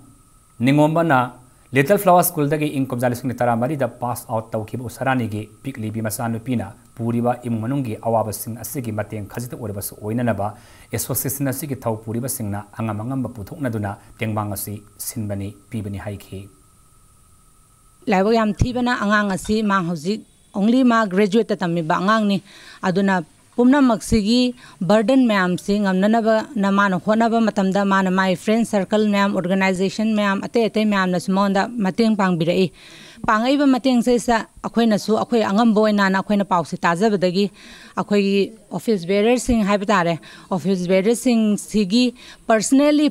ꯅꯤꯉꯣꯝꯕꯅ Little Flower Schoolꯗꯒꯤ ꯏꯪ ꯀꯨꯝꯖꯥ ꯂꯤꯁꯤꯡ ꯇꯔꯥꯃꯔꯤꯗ pass out ꯇꯧꯈꯤꯕ ꯎꯁꯥꯔꯥꯅꯤꯒꯤ ꯄꯤꯛꯂꯤꯕꯤ ꯃꯆꯥꯅꯨꯄꯤꯅ ꯄꯨꯔꯤꯕ ꯏꯃꯨꯡ ꯃꯅꯨꯡꯒꯤ ꯑꯋꯥꯕꯁꯤꯡ ꯑꯁꯤꯒꯤ ꯃꯇꯦꯡ ꯈꯖꯤꯛꯇ ꯑꯣꯏꯔꯕꯁꯨ ꯑꯣꯏꯅꯅꯕ association ꯑꯁꯤꯒꯤ ꯊꯧ ꯄꯨꯔꯤꯕꯁꯤꯡꯅ ꯑꯉꯝ ꯑꯉꯝꯕ ꯄꯨꯊꯣꯛꯅꯗꯨꯅ ꯇꯦꯡꯕꯥꯡ ꯑꯁꯤ ꯁꯤꯟꯕꯅꯤ, ꯄꯤꯕꯅꯤ ꯍꯥꯏꯈꯤ꯫ ꯂꯥꯏꯕꯛ ꯌꯥꯝ ꯊꯤꯕꯅ ꯑꯉꯥꯡ ꯑꯁꯤ ꯃꯥ ꯍꯧꯖꯤꯛ only ꯃꯥ graduateꯇ ꯇꯝꯃꯤꯕ ꯑꯉꯥꯡꯅꯤ꯫ ꯑꯗꯨꯅ ꯄꯨꯝꯅꯃꯛꯁꯤꯒꯤ burden ꯃꯌꯥꯝꯁꯤ ꯉꯝꯅꯅꯕꯅ ꯃꯥꯅ ꯍꯣꯠꯅꯕ ꯃꯇꯝꯗ ꯃꯥꯅ ꯃꯥꯒꯤ friend circle ꯃꯌꯥꯝ, organization ꯃꯌꯥꯝ, ꯑꯇꯩ ꯑꯇꯩ ꯃꯌꯥꯝꯅꯁꯨ ꯃꯉꯣꯟꯗ ꯃꯇꯦꯡ ꯄꯥꯡꯕꯤꯔꯛꯏ꯫ ꯄꯥꯡꯉꯛꯏꯕ ꯃꯇꯦꯡꯁꯤꯗ ꯑꯩꯈꯣꯏꯅꯁꯨ ꯑꯩꯈꯣꯏ ꯑꯉꯝꯕ ꯑꯣꯏꯅꯅ ꯑꯩꯈꯣꯏꯅ ꯄꯥꯎꯁꯦ ꯇꯥꯖꯕꯗꯒꯤ ꯑꯩꯈꯣꯏꯒꯤ office bearerꯁꯤꯡ ꯍꯥꯏꯕ ꯇꯥꯔꯦ, office bearerꯁꯤꯡꯁꯤꯒꯤ personally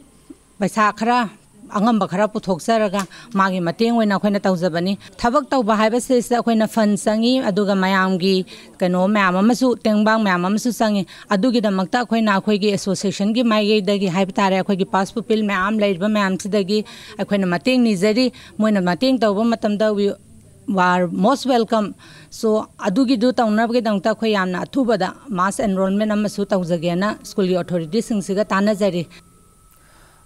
ꯄꯩꯁꯥ ꯈꯔ ꯑꯉꯝꯕ ꯈꯔ ꯄꯨꯊꯣꯛꯆꯔꯒ ꯃꯥꯒꯤ ꯃꯇꯦꯡ ꯑꯣꯏꯅ ꯑꯩꯈꯣꯏꯅ ꯇꯧꯖꯕꯅꯤ꯫ ꯊꯕꯛ ꯇꯧꯕ ꯍꯥꯏꯕꯁꯤꯗ ꯑꯩꯈꯣꯏꯅ fund ꯆꯪꯉꯤ, ꯑꯗꯨꯒ ꯃꯌꯥꯝꯒꯤ ꯀꯩꯅꯣ ꯃꯌꯥꯝ ꯑꯃꯁꯨ, ꯇꯦꯡꯕꯥꯡ ꯃꯌꯥꯝ ꯑꯃꯁꯨ ꯆꯪꯉꯤ꯫ ꯑꯗꯨꯒꯤꯗꯃꯛꯇ ꯑꯩꯈꯣꯏꯅ ꯑꯩꯈꯣꯏꯒꯤ associationꯒꯤ ꯃꯥꯏꯀꯩꯗꯒꯤ ꯍꯥꯏꯕ ꯇꯥꯔꯦ, ꯑꯩꯈꯣꯏꯒꯤ past pupil ꯃꯌꯥꯝ ꯂꯩꯔꯤꯕ ꯃꯌꯥꯝꯁꯤꯗꯒꯤ ꯑꯩꯈꯣꯏꯅ ꯃꯇꯦꯡ ꯅꯤꯖꯔꯤ꯫ ꯃꯣꯏꯅ ꯃꯇꯦꯡ ꯇꯧꯕ ꯃꯇꯝꯗ we are most welcome꯫ So, ꯑꯗꯨꯒꯤꯗꯨ ꯇꯧꯅꯕꯒꯤꯗꯃꯛꯇ ꯑꯩꯈꯣꯏ ꯌꯥꯝꯅ ꯑꯊꯨꯕꯗ mass enrollment ꯑꯃꯁꯨ ꯇꯧꯖꯒꯦꯅ ꯁ꯭ꯀꯨꯜꯒꯤ authorityꯁꯤꯡꯁꯤꯒ ꯇꯥꯟꯅꯖꯔꯤ꯫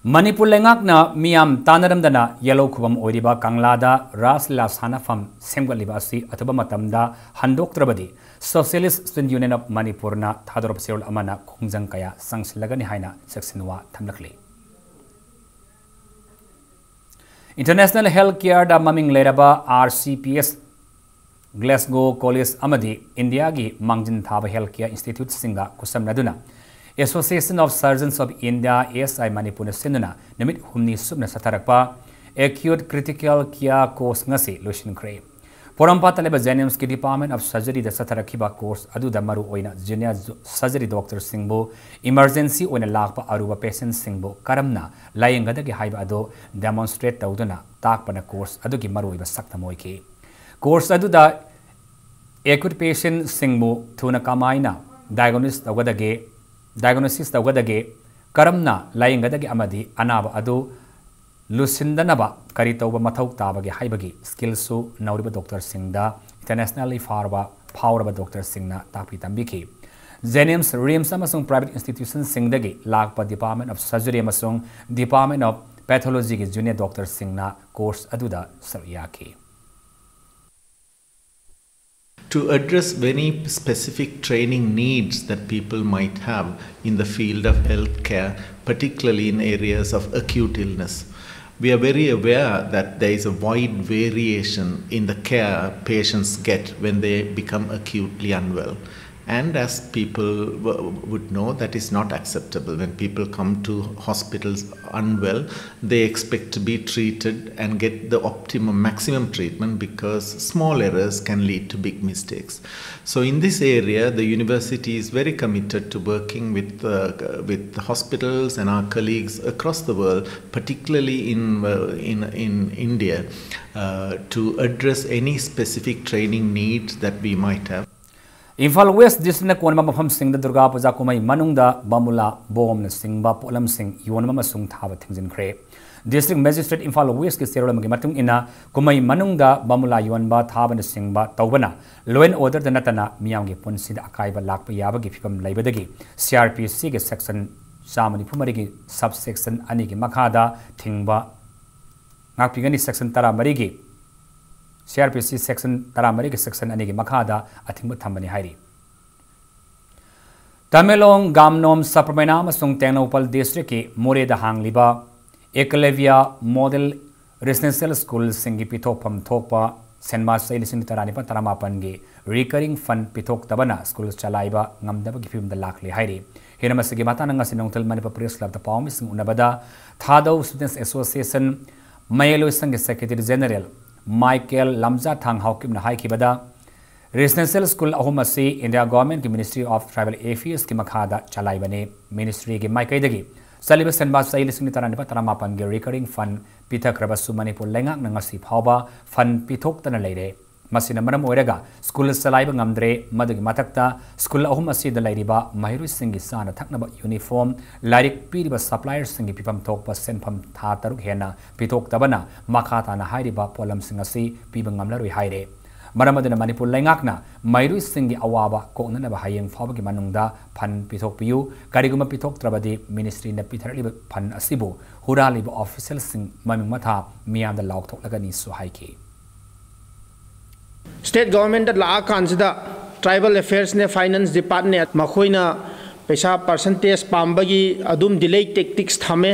ꯃꯅꯤꯄꯨꯔ ꯂꯩꯉꯥꯛꯅ ꯃꯤꯌꯥꯝ ꯇꯥꯟꯅꯔꯝꯗꯅ ꯌꯦꯜꯍꯧ ꯈꯨꯕꯝ ꯑꯣꯏꯔꯤꯕ ꯀꯪꯂꯥꯗ ꯔꯥꯁ ꯂꯤꯂꯥ ꯁꯥꯟꯅꯐꯝ ꯁꯦꯝꯒꯠꯂꯤꯕ ꯑꯁꯤ ꯑꯊꯨꯕ ꯃꯇꯝꯗ ꯍꯟꯗꯣꯛꯇ꯭ꯔꯕꯗꯤ Socialist Student Union of ꯃꯅꯤꯄꯨꯔꯅ ꯊꯥꯗꯣꯔꯛꯄ ꯆꯦꯔꯣꯜ ꯑꯃꯅ ꯈꯣꯡꯖꯪ ꯀꯌꯥ ꯆꯪꯁꯤꯜꯂꯒꯅꯤ ꯍꯥꯏꯅ ꯆꯦꯛꯁꯤꯟꯋꯥ ꯊꯝꯂꯛꯂꯤ꯫ International Health Careꯗ ꯃꯃꯤꯡ ꯂꯩꯔꯕ R C P S, Glasgow College ꯑꯃꯗꯤ ꯏꯟꯗꯤꯌꯥꯒꯤ ꯃꯥꯡꯖꯤꯟ ꯊꯥꯕ health care instituteꯁꯤꯡꯒ ꯈꯨꯠꯁꯝꯅꯗꯨꯅ Association of Surgeons of India, A S I ꯃꯅꯤꯄꯨꯔꯅ ꯁꯤꯟꯗꯨꯅ ꯅꯨꯃꯤꯠ ꯍꯨꯝꯅꯤ ꯁꯨꯞꯅ ꯆꯠꯊꯔꯛꯄ Acute Critical Care Course ꯉꯁꯤ ꯂꯣꯏꯁꯤꯟꯈ꯭ꯔꯦ꯫ ꯄꯣꯔꯣꯝꯄꯥꯠꯇ ꯂꯩꯕ JNIMSꯀꯤ Department of Surgeryꯗ ꯆꯠꯊꯔꯛꯈꯤꯕ course ꯑꯗꯨꯗ ꯃꯔꯨ ꯑꯣꯏꯅ junior surgery doctorꯁꯤꯡꯕꯨ emergency ꯑꯣꯏꯅ ꯂꯥꯛꯄ ꯑꯔꯨꯕ patientꯁꯤꯡꯕꯨ ꯀꯔꯝꯅ ꯂꯥꯌꯦꯡꯒꯗꯒꯦ ꯍꯥꯏꯕ ꯑꯗꯨ demonstrate ꯇꯧꯗꯨꯅ ꯇꯥꯛꯄꯅ course ꯑꯗꯨꯒꯤ ꯃꯔꯨꯑꯣꯏꯕ ꯁꯛꯇꯝ ꯑꯣꯏꯈꯤ꯫ Course ꯑꯗꯨꯗ acute patientꯁꯤꯡꯕꯨ ꯊꯨꯅ ꯀꯃꯥꯏꯅ diagnose ꯇꯧꯒꯗꯒꯦ, diagnosis ꯇꯧꯒꯗꯒꯦ, ꯀꯔꯝꯅ ꯂꯥꯌꯦꯡꯒꯗꯒꯦ ꯑꯃꯗꯤ ꯑꯅꯥꯕ ꯑꯗꯨ ꯂꯨꯁꯤꯟꯗꯅꯕ ꯀꯔꯤ ꯇꯧꯕ ꯃꯊꯧ ꯇꯥꯕꯒꯦ ꯍꯥꯏꯕꯒꯤ skillꯁꯨ ꯅꯧꯔꯤꯕ doctorꯁꯤꯡꯗ internationally ꯐꯥꯎꯔꯕ, ꯐꯥꯎꯔꯕ doctorꯁꯤꯡꯅ ꯇꯥꯛꯄꯤ ꯇꯝꯕꯤꯈꯤ꯫ JNIMS, RIMS ꯑꯃꯁꯨꯡ private institutionꯁꯤꯡꯗꯒꯤ ꯂꯥꯛꯄ Department of Surgery ꯑꯃꯁꯨꯡ Department of Pathologyꯒꯤ junior doctorꯁꯤꯡꯅ course ꯑꯗꯨꯗ ꯁꯔꯨꯛ ꯌꯥꯈꯤ꯫ To address very specific training needs that people might have in the field of healthcare, particularly in areas of acute illness. We are very aware that there is a wide variation in the care patients get when they become acutely unwell. And as people w- would know, that is not acceptable. When people come to hospitals unwell, they expect to be treated and get the optimum, maximum treatment, because small errors can lead to big mistakes. So, in this area, the university is very committed to working with, uh, with the hospitals and our colleagues across the world, particularly in, uh, in, in India, uh, to address any specific training needs that we might have. Imphal West Districtꯅ ꯀꯣꯟꯕ ꯃꯐꯝꯁꯤꯡꯗ ꯗꯨꯔꯒꯥ ꯄꯨꯖꯥ ꯀꯨꯝꯍꯩ ꯃꯅꯨꯡꯗ ꯕꯥꯃꯨꯂꯥ ꯕꯣꯝꯅꯆꯤꯡꯕ ꯄꯣꯠꯂꯝꯁꯤꯡ ꯌꯣꯟꯕ ꯑꯃꯁꯨꯡ ꯊꯥꯕ ꯊꯤꯡꯖꯤꯟꯈ꯭ꯔꯦ꯫ District Magistrate Imphal Westꯀꯤ ꯆꯦꯔꯣꯜ ꯑꯃꯒꯤ ꯃꯇꯨꯡ ꯏꯟꯅ, ꯀꯨꯝꯍꯩ ꯃꯅꯨꯡꯗ ꯕꯥꯃꯨꯂꯥ ꯌꯣꯟꯕ, ꯊꯥꯕꯅꯆꯤꯡꯕ ꯇꯧꯕꯅ law and orderꯗ ꯅꯠꯇꯅ ꯃꯤꯌꯥꯝꯒꯤ ꯄꯨꯟꯁꯤꯗ ꯑꯀꯥꯏꯕ ꯂꯥꯛꯄ ꯌꯥꯕꯒꯤ ꯐꯤꯚꯝ ꯂꯩꯕꯗꯒꯤ C R P Cꯒꯤ section ꯆꯥꯝꯃ ꯅꯤꯐꯨ ꯃꯔꯤꯒꯤ subsection ꯑꯅꯤꯒꯤ ꯃꯈꯥꯗ ꯊꯤꯡꯕ ꯉꯥꯛꯄꯤꯒꯅꯤ꯫ Section ꯇꯔꯥꯃꯔꯤꯒꯤ, C R P C section ꯇꯔꯥꯃꯔꯤꯒꯤ section ꯑꯅꯤꯒꯤ ꯃꯈꯥꯗ ꯑꯊꯤꯡꯕ ꯊꯝꯕꯅꯤ ꯍꯥꯏꯔꯤ꯫ ꯇꯃꯦꯡꯂꯣꯡ, ꯒꯥꯝꯅꯣꯝ, ꯁꯕꯔꯃꯩꯅꯥ ꯑꯃꯁꯨꯡ ꯇꯦꯡꯅꯧꯄꯜ districtꯀꯤ ꯃꯣꯔꯦꯗ ꯍꯥꯡꯂꯤꯕ Eclavia Model Residential Schoolꯁꯤꯡꯒꯤ ꯄꯤꯊꯣꯛꯐꯝ ꯊꯣꯛꯄ ꯁꯦꯟꯃꯥ ꯆꯍꯤ ꯂꯤꯁꯤꯡ ꯇꯔꯥꯅꯤꯄꯥꯜ ꯇꯔꯥꯃꯥꯄꯜꯒꯤ recurring fund ꯄꯤꯊꯣꯛꯇꯕꯅ school ꯆꯂꯥꯏꯕ ꯉꯝꯗꯕꯒꯤ ꯐꯤꯕꯝꯗ ꯂꯥꯛꯂꯤ ꯍꯥꯏꯔꯤ꯫ ꯍꯤꯔꯝ ꯑꯁꯤꯒꯤ ꯃꯇꯥꯡꯗ ꯉꯁꯤ ꯅꯨꯡꯊꯤꯜ ꯃꯅꯤꯄꯨꯔ Press Clubꯇ ꯄꯥꯎꯃꯤꯁꯤꯡ ꯎꯅꯕꯗ ꯊꯥꯗꯧ Students Association ꯃꯌꯥꯏꯂꯣꯏꯁꯪꯒꯤ Secretary General ꯃꯥꯏꯀꯦꯜ ꯂꯝꯖꯥꯊꯥꯡ ꯍꯥꯎꯀꯤꯞꯅ ꯍꯥꯏꯈꯤꯕꯗ, Residential school ꯑꯍꯨꯝ ꯑꯁꯤ India Governmentꯀꯤ Ministry of Tribal Affairsꯀꯤ ꯃꯈꯥꯗ ꯆꯂꯥꯏꯕꯅꯤ꯫ Ministryꯒꯤ ꯃꯥꯏꯀꯩꯗꯒꯤ ꯆꯠꯂꯤꯕ ꯁꯦꯟꯕꯥ ꯆꯍꯤ ꯂꯤꯁꯤꯡ ꯇꯔꯥꯅꯤꯄꯥꯜ ꯇꯔꯥꯃꯥꯄꯜꯒꯤ recurring fund ꯄꯤꯊꯈ꯭ꯔꯕꯁꯨ ꯃꯅꯤꯄꯨꯔ ꯂꯩꯉꯥꯛꯅ ꯉꯁꯤ ꯐꯥꯎꯕ fund ꯄꯤꯊꯣꯛꯇꯅ ꯂꯩꯔꯦ꯫ ꯃꯁꯤꯅ ꯃꯔꯝ ꯑꯣꯏꯔꯒ school ꯆꯂꯥꯏꯕ ꯉꯝꯗ꯭ꯔꯦ꯫ ꯃꯗꯨꯒꯤ ꯃꯊꯛꯇ school ꯑꯍꯨꯝ ꯑꯁꯤꯗ ꯂꯩꯔꯤꯕ ꯃꯍꯩꯔꯣꯏꯁꯤꯡꯒꯤ ꯆꯥꯅ ꯊꯛꯅꯕ uniform, ꯂꯥꯏꯔꯤꯛ ꯄꯤꯔꯤꯕ supplierꯁꯤꯡꯒꯤ ꯄꯤꯐꯝ ꯊꯣꯛꯄ ꯁꯦꯟꯐꯝ ꯊꯥ ꯇꯔꯨꯛ ꯍꯦꯟꯅ ꯄꯤꯊꯣꯛꯇꯕꯅ ꯃꯈꯥ ꯇꯥꯅ ꯍꯥꯏꯔꯤꯕ ꯄꯣꯠꯂꯝꯁꯤꯡ ꯑꯁꯤ ꯄꯤꯕ ꯉꯝꯂꯔꯣꯏ ꯍꯥꯏꯔꯦ꯫ ꯃꯔꯝ ꯑꯗꯨꯅ ꯃꯅꯤꯄꯨꯔ ꯂꯩꯉꯥꯛꯅ ꯃꯍꯩꯔꯣꯏꯁꯤꯡꯒꯤ ꯑꯋꯥꯕ ꯀꯣꯛꯅꯅꯕ ꯍꯌꯦꯡ ꯐꯥꯎꯕꯒꯤ ꯃꯅꯨꯡꯗ fund ꯄꯤꯊꯣꯛꯄꯤꯌꯨ꯫ ꯀꯔꯤꯒꯨꯝꯕ ꯄꯤꯊꯣꯛꯇ꯭ꯔꯕꯗꯤ Ministryꯅ ꯄꯤꯊꯔꯛꯂꯤꯕ fund ꯑꯁꯤꯕꯨ ꯍꯨꯔꯥꯜꯂꯤꯕ officialꯁꯤꯡ ꯃꯃꯤꯡ ꯃꯊꯥ ꯃꯤꯌꯥꯝꯗ ꯂꯥꯎꯊꯣꯛꯂꯒꯅꯤꯁꯨ ꯍꯥꯏꯈꯤ꯫ State Governmentꯇ ꯂꯥꯛꯑꯀꯥꯟꯁꯤꯗ Tribal Affairsꯅꯦ, Finance Departmentꯅꯦ, ꯃꯈꯣꯏꯅ ꯄꯩꯁꯥ percentage ꯄꯥꯝꯕꯒꯤ ꯑꯗꯨꯝ delay tactics ꯊꯝꯃꯦ꯫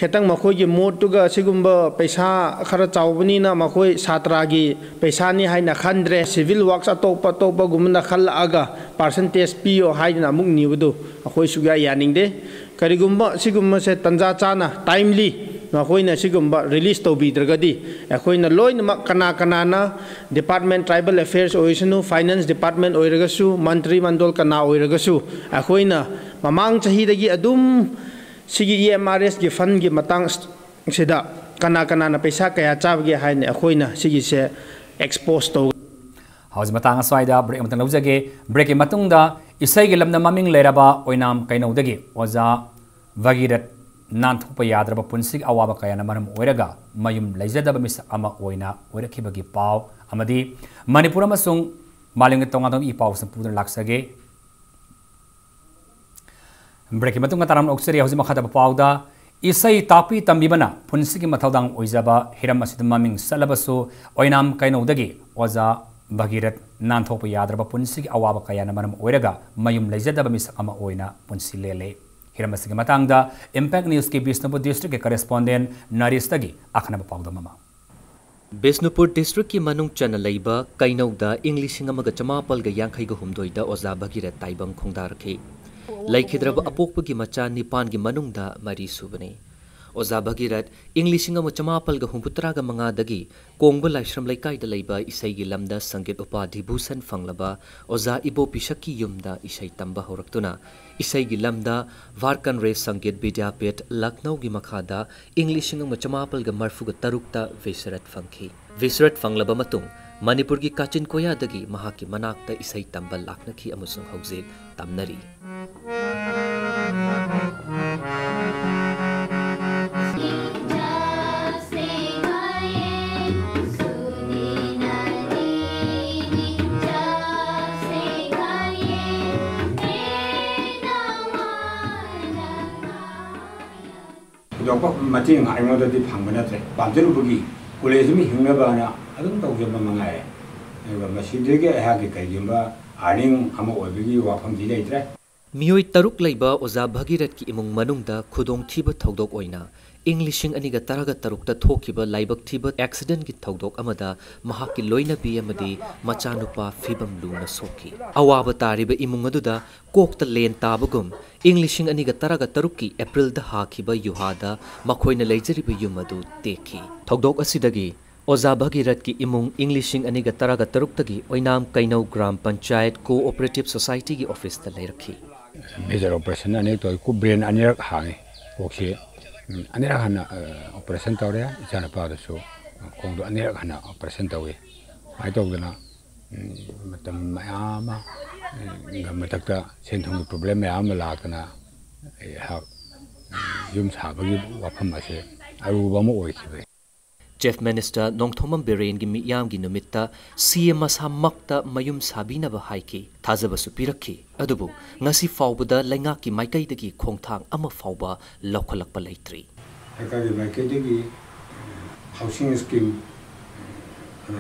ꯈꯤꯇꯪ ꯃꯈꯣꯏꯒꯤ ꯃꯣꯠꯇꯨꯒ ꯑꯁꯤꯒꯨꯝꯕ ꯄꯩꯁꯥ ꯈꯔ ꯆꯥꯎꯕꯅꯤꯅ ꯃꯈꯣꯏ ꯁꯥꯇ꯭ꯔꯒꯤ ꯄꯩꯁꯥꯅꯤ ꯍꯥꯏꯅ ꯈꯟꯗ꯭ꯔꯦ꯫ Civil works ꯑꯇꯣꯞꯄ ꯑꯇꯣꯞꯄꯒꯨꯝꯕꯅ ꯈꯜꯂꯛꯑꯒ percentage ꯄꯤꯌꯣ ꯍꯥꯏꯗꯅ ꯑꯃꯨꯛ ꯅꯤꯕꯗꯨ ꯑꯩꯈꯣꯏ ꯁꯨꯛꯌꯥ ꯌꯥꯅꯤꯡꯗꯦ꯫ ꯀꯔꯤꯒꯨꯝꯕ ꯁꯤꯒꯨꯝꯕꯁꯦ ꯇꯟꯖꯥ ꯆꯥꯅ timely ꯃꯈꯣꯏꯅ ꯁꯤꯒꯨꯝꯕ release ꯇꯧꯕꯤꯗ꯭ꯔꯒꯗꯤ ꯑꯩꯈꯣꯏꯅ ꯂꯣꯏꯅꯃꯛ ꯀꯅꯥ ꯀꯅꯥꯅ department, Tribal Affairs ꯑꯣꯏꯁꯅꯨ, Finance Department ꯑꯣꯏꯔꯒꯁꯨ, ꯃꯟꯇ꯭ꯔꯤ ꯃꯟꯗꯣꯜ ꯀꯅꯥ ꯑꯣꯏꯔꯒꯁꯨ, ꯑꯩꯈꯣꯏꯅ ꯃꯃꯥꯡ ꯆꯍꯤꯗꯒꯤ ꯑꯗꯨꯝ ꯁꯤꯒꯤ E M R Sꯒꯤ fundꯒꯤ ꯃꯇꯥꯡꯁꯤꯗ ꯀꯅꯥ ꯀꯅꯥꯅ ꯄꯩꯁꯥ ꯀꯌꯥ ꯆꯥꯕꯒꯦ ꯍꯥꯏꯅ ꯑꯩꯈꯣꯏꯅ ꯁꯤꯒꯤꯁꯦ expose ꯇꯧ꯫ ꯍꯧꯖꯤꯛ ꯃꯇꯥꯡ ꯑꯁ꯭ꯋꯥꯏꯗ break ꯑꯃꯇꯪ ꯂꯧꯖꯒꯦ꯫ Breakꯀꯤ ꯃꯇꯨꯡꯗ ꯏꯁꯩꯒꯤ ꯂꯝꯗ ꯃꯃꯤꯡ ꯂꯩꯔꯕ ꯑꯣꯏꯅꯥꯝ ꯀꯩꯅꯧꯗꯒꯤ ꯑꯣꯖꯥ ꯚꯒꯤꯔꯠ ꯅꯥꯟꯊꯣꯛꯄ ꯌꯥꯗ꯭ꯔꯕ ꯄꯨꯟꯁꯤꯒꯤ ꯑꯋꯥꯕ ꯀꯌꯥꯅ ꯃꯔꯝ ꯑꯣꯏꯔꯒ ꯃꯌꯨꯝ ꯂꯩꯖꯗꯕ ꯃꯤꯁꯛ ꯑꯃ ꯑꯣꯏꯅ ꯑꯣꯏꯔꯛꯈꯤꯕꯒꯤ ꯄꯥꯎ ꯑꯃꯗꯤ ꯃꯅꯤꯄꯨꯔ ꯑꯃꯁꯨꯡ ꯃꯥꯂꯦꯝꯒꯤ ꯇꯣꯉꯥꯟ ꯇꯣꯉꯥꯟꯕ ꯏ ꯄꯥꯎꯁꯤꯡ ꯄꯨꯗꯨꯅ ꯂꯥꯛꯆꯒꯦ꯫ ꯕ꯭ꯔꯦꯛꯀꯤ ꯃꯇꯨꯡꯗ ꯇꯔꯥꯝꯅ ꯑꯣꯛꯆꯔꯤ꯫ ꯍꯧꯖꯤꯛ ꯃꯈꯥ ꯇꯥꯕ ꯄꯥꯎꯗ, ꯏꯁꯩ ꯇꯥꯛꯄꯤ ꯇꯝꯕꯤꯕꯅ ꯄꯨꯟꯁꯤꯒꯤ ꯃꯊꯧꯗꯥꯡ ꯑꯣꯏꯖꯕ ꯍꯤꯔꯝ ꯑꯁꯤꯗ ꯃꯃꯤꯡ ꯆꯠꯂꯕꯁꯨ, ꯑꯣꯏꯅꯥꯝ ꯀꯩꯅꯧꯗꯒꯤ ꯑꯣꯖꯥ ꯚꯒꯤꯔꯠ ꯅꯥꯟꯊꯣꯛꯄ ꯌꯥꯗ꯭ꯔꯕ ꯄꯨꯟꯁꯤꯒꯤ ꯑꯋꯥꯕ ꯀꯌꯥꯅ ꯃꯔꯝ ꯑꯣꯏꯔꯒ ꯃꯌꯨꯝ ꯂꯩꯖꯗꯕ ꯃꯤꯁꯛ ꯑꯃ ꯑꯣꯏꯅ ꯄꯨꯟꯁꯤ ꯂꯦꯜꯂꯦ꯫ ꯍꯤꯔꯝ ꯑꯁꯤꯒꯤ ꯃꯇꯥꯡꯗ Impact Newsꯀꯤ ꯕꯤꯁꯅꯨꯄꯨꯔ districtꯀꯤ correspondent ꯅꯔꯤꯁꯇꯒꯤ ꯑꯈꯟꯅꯕ ꯄꯥꯎꯗꯝ ꯑꯃ꯫ ꯕꯤꯁꯅꯨꯄꯨꯔ districtꯀꯤ ꯃꯅꯨꯡ ꯆꯟꯅ ꯂꯩꯕ ꯀꯩꯅꯧꯗ ꯏꯪ ꯂꯤꯁꯤꯡ ꯑꯃꯒ ꯆꯃꯥꯄꯜꯒ ꯌꯥꯡꯈꯩꯒ ꯍꯨꯝꯗꯣꯏꯗ ꯑꯣꯖꯥ ꯚꯒꯤꯔꯠ ꯇꯥꯏꯕꯪ ꯈꯣꯡꯗꯥꯔꯛꯈꯤ꯫ ꯂꯩꯈꯤꯗ꯭ꯔꯕ ꯑꯄꯣꯛꯄꯒꯤ ꯃꯆꯥ ꯅꯤꯄꯥꯟꯒꯤ ꯃꯅꯨꯡꯗ ꯃꯔꯤ ꯁꯨꯕꯅꯤ꯫ ꯑꯣꯖꯥ ꯚꯒꯤꯔꯠ ꯏꯪ ꯂꯤꯁꯤꯡ ꯑꯃ ꯆꯃꯥꯄꯜꯒ ꯍꯨꯝꯐꯨꯇꯔꯥꯒ ꯃꯉꯥꯗꯒꯤ ꯀꯣꯡꯕ ꯂꯥꯏꯁ꯭ꯔꯝ ꯂꯩꯀꯥꯏꯗ ꯂꯩꯕ ꯏꯁꯩꯒꯤ ꯂꯝꯗ ꯁꯪꯒꯤꯠ ꯎꯄꯥꯙꯤ ꯚꯨꯁꯟ ꯐꯪꯂꯕ ꯑꯣꯖꯥ ꯏꯕꯣ ꯄꯤꯁꯛꯀꯤ ꯌꯨꯝꯗ ꯏꯁꯩ ꯇꯝꯕ ꯍꯧꯔꯛꯇꯨꯅ ꯏꯁꯩꯒꯤ ꯂꯝꯗ ꯚꯥꯔꯀꯟꯔꯦ ꯁꯪꯒꯤꯠ ꯕꯤꯗ꯭ꯌꯥꯄꯤꯊ ꯂꯈꯅꯧꯒꯤ ꯃꯈꯥꯗ ꯏꯪ ꯂꯤꯁꯤꯡ ꯑꯃ ꯆꯃꯥꯄꯜꯒ ꯃꯔꯤꯐꯨꯒ ꯇꯔꯨꯛꯇ ꯚꯤꯁꯔꯠ ꯐꯪꯈꯤ꯫ ꯚꯤꯁꯔꯠ ꯐꯪꯂꯕ ꯃꯇꯨꯡ ꯃꯅꯤꯄꯨꯔꯒꯤ ꯀꯥꯆꯤꯟ ꯀꯣꯌꯥꯗꯒꯤ ꯃꯍꯥꯛꯀꯤ ꯃꯅꯥꯛꯇ ꯏꯁꯩ ꯇꯝꯕ ꯂꯥꯛꯅꯈꯤ ꯑꯃꯁꯨꯡ ꯍꯧꯖꯤꯛ ꯇꯝꯅꯔꯤ꯫ ꯊꯣꯏꯗꯣꯛꯄ ꯃꯇꯦꯡ ꯑꯩꯉꯣꯟꯗꯗꯤ ꯐꯪꯕ ꯅꯠꯇ꯭ꯔꯦ꯫ ꯄꯥꯝꯖꯔꯨꯕꯒꯤ ꯀꯣꯂꯦꯖ ꯑꯃ ꯍꯤꯡꯅꯕꯅ ꯑꯗꯨꯝ ꯇꯧꯖꯕ ꯃꯉꯥꯏꯔꯦ꯫ ꯑꯗꯨꯒ ꯃꯁꯤꯗꯒꯤ ꯑꯩꯍꯥꯛꯀꯤ ꯀꯔꯤꯒꯨꯝꯕ earning ꯑꯃ ꯑꯣꯏꯕꯒꯤ ꯋꯥꯐꯝꯗꯤ ꯂꯩꯇ꯭ꯔꯦ꯫ ꯃꯤꯑꯣꯏ ꯇꯔꯨꯛ ꯂꯩꯕ ꯑꯣꯖꯥ ꯚꯒꯤꯔꯠꯀꯤ ꯏꯃꯨꯡ ꯃꯅꯨꯡꯗ ꯈꯨꯗꯣꯡꯊꯤꯕ ꯊꯧꯗꯣꯛ ꯑꯣꯏꯅ ꯏꯪ ꯂꯤꯁꯤꯡ ꯑꯅꯤꯒ ꯇꯔꯥꯒ ꯇꯔꯨꯛꯇ ꯊꯣꯛꯈꯤꯕ ꯂꯥꯏꯕꯛ ꯊꯤꯕ accidentꯀꯤ ꯊꯧꯗꯣꯛ ꯑꯃꯗ ꯃꯍꯥꯛꯀꯤ ꯂꯣꯏꯅꯕꯤ ꯑꯃꯗꯤ ꯃꯆꯥꯅꯨꯄꯥ ꯐꯤꯕꯝ ꯂꯨꯅ ꯁꯣꯛꯈꯤ꯫ ꯑꯋꯥꯕ ꯇꯥꯔꯤꯕ ꯏꯃꯨꯡ ꯑꯗꯨꯗ ꯀꯣꯛꯇ ꯂꯦꯟ ꯇꯥꯕꯒꯨꯝ ꯏꯪ ꯂꯤꯁꯤꯡ ꯑꯅꯤꯒ ꯇꯔꯥꯒ ꯇꯔꯨꯛꯀꯤ Aprilꯗ ꯍꯥꯈꯤꯕ ꯌꯨꯍꯥꯗ ꯃꯈꯣꯏꯅ ꯂꯩꯖꯔꯤꯕ ꯌꯨꯝ ꯑꯗꯨ ꯇꯦꯛꯈꯤ꯫ ꯊꯧꯗꯣꯛ ꯑꯁꯤꯗꯒꯤ ꯑꯣꯖꯥ ꯚꯒꯤꯔꯠꯀꯤ ꯏꯃꯨꯡ ꯏꯪ ꯂꯤꯁꯤꯡ ꯑꯅꯤꯒ ꯇꯔꯥꯒ ꯇꯔꯨꯛꯇꯒꯤ ꯑꯣꯏꯅꯥꯝ ꯀꯩꯅꯧ ꯒ꯭ꯔꯥꯝ ꯄꯟꯆꯥꯌꯠ Co-operative Societyꯒꯤ officeꯇ ꯂꯩꯔꯛꯈꯤ꯫ Major operation ꯑꯅꯤꯔꯛ ꯇꯧꯏ꯫ ꯀꯣ-, brain ꯑꯅꯤꯔꯛ ꯍꯥꯡꯉꯤ꯫ ꯀꯣꯛꯁꯤ, ꯎꯝ, ꯑꯅꯤꯔꯛ ꯍꯥꯟꯅ, ꯑ, operation ꯇꯧꯔꯦ꯫ ꯏꯆꯥꯅꯨꯄꯥꯗꯨꯁꯨ ꯈꯣꯡꯗꯣ ꯑꯅꯤꯔꯛ ꯍꯥꯟꯅ operation ꯇꯧꯏ꯫ ꯁꯨꯃꯥꯏꯅ ꯇꯧꯗꯅ, ꯎꯝ, ꯃꯇꯝ ꯃꯌꯥꯝ ꯑꯃ, ꯎꯝ, ꯃꯊꯛꯇ ꯁꯦꯟ ꯊꯨꯝꯒꯤ problem ꯃꯌꯥꯝ ꯑꯃ ꯂꯥꯛꯇꯅ ꯑꯩꯍꯥꯛ, ꯎꯝ, ꯌꯨꯝ ꯁꯥꯕꯒꯤ ꯋꯥꯐꯝ ꯑꯁꯦ ꯑꯔꯨꯕ ꯑꯃ ꯑꯣꯏꯈꯤꯕꯅꯤ꯫ Chief Minister ꯅꯣꯡꯊꯣꯝꯕꯝ ꯕꯤꯔꯦꯟꯒꯤ ꯃꯤꯌꯥꯝꯒꯤ ꯅꯨꯃꯤꯠꯇ ꯁꯤ ꯑꯦꯝ ꯃꯁꯥꯃꯛꯇ ꯃꯌꯨꯝ ꯁꯥꯕꯤꯅꯕ ꯍꯥꯏꯈꯤ, ꯊꯥꯖꯕꯁꯨ ꯄꯤꯔꯛꯈꯤ꯫ ꯑꯗꯨꯕꯨ ꯉꯁꯤ ꯐꯥꯎꯕꯗ ꯂꯩꯉꯥꯛꯀꯤ ꯃꯥꯏꯀꯩꯗꯒꯤ ꯈꯣꯡꯊꯥꯡ ꯑꯃ ꯐꯥꯎꯕ ꯂꯧꯈꯠꯂꯛꯄ ꯂꯩꯇ꯭ꯔꯤ꯫ ꯁꯔꯀꯥꯔꯒꯤ ꯃꯥꯏꯀꯩꯗꯒꯤ ꯍꯥꯎꯁꯤꯡ ꯁ꯭ꯀꯤꯝ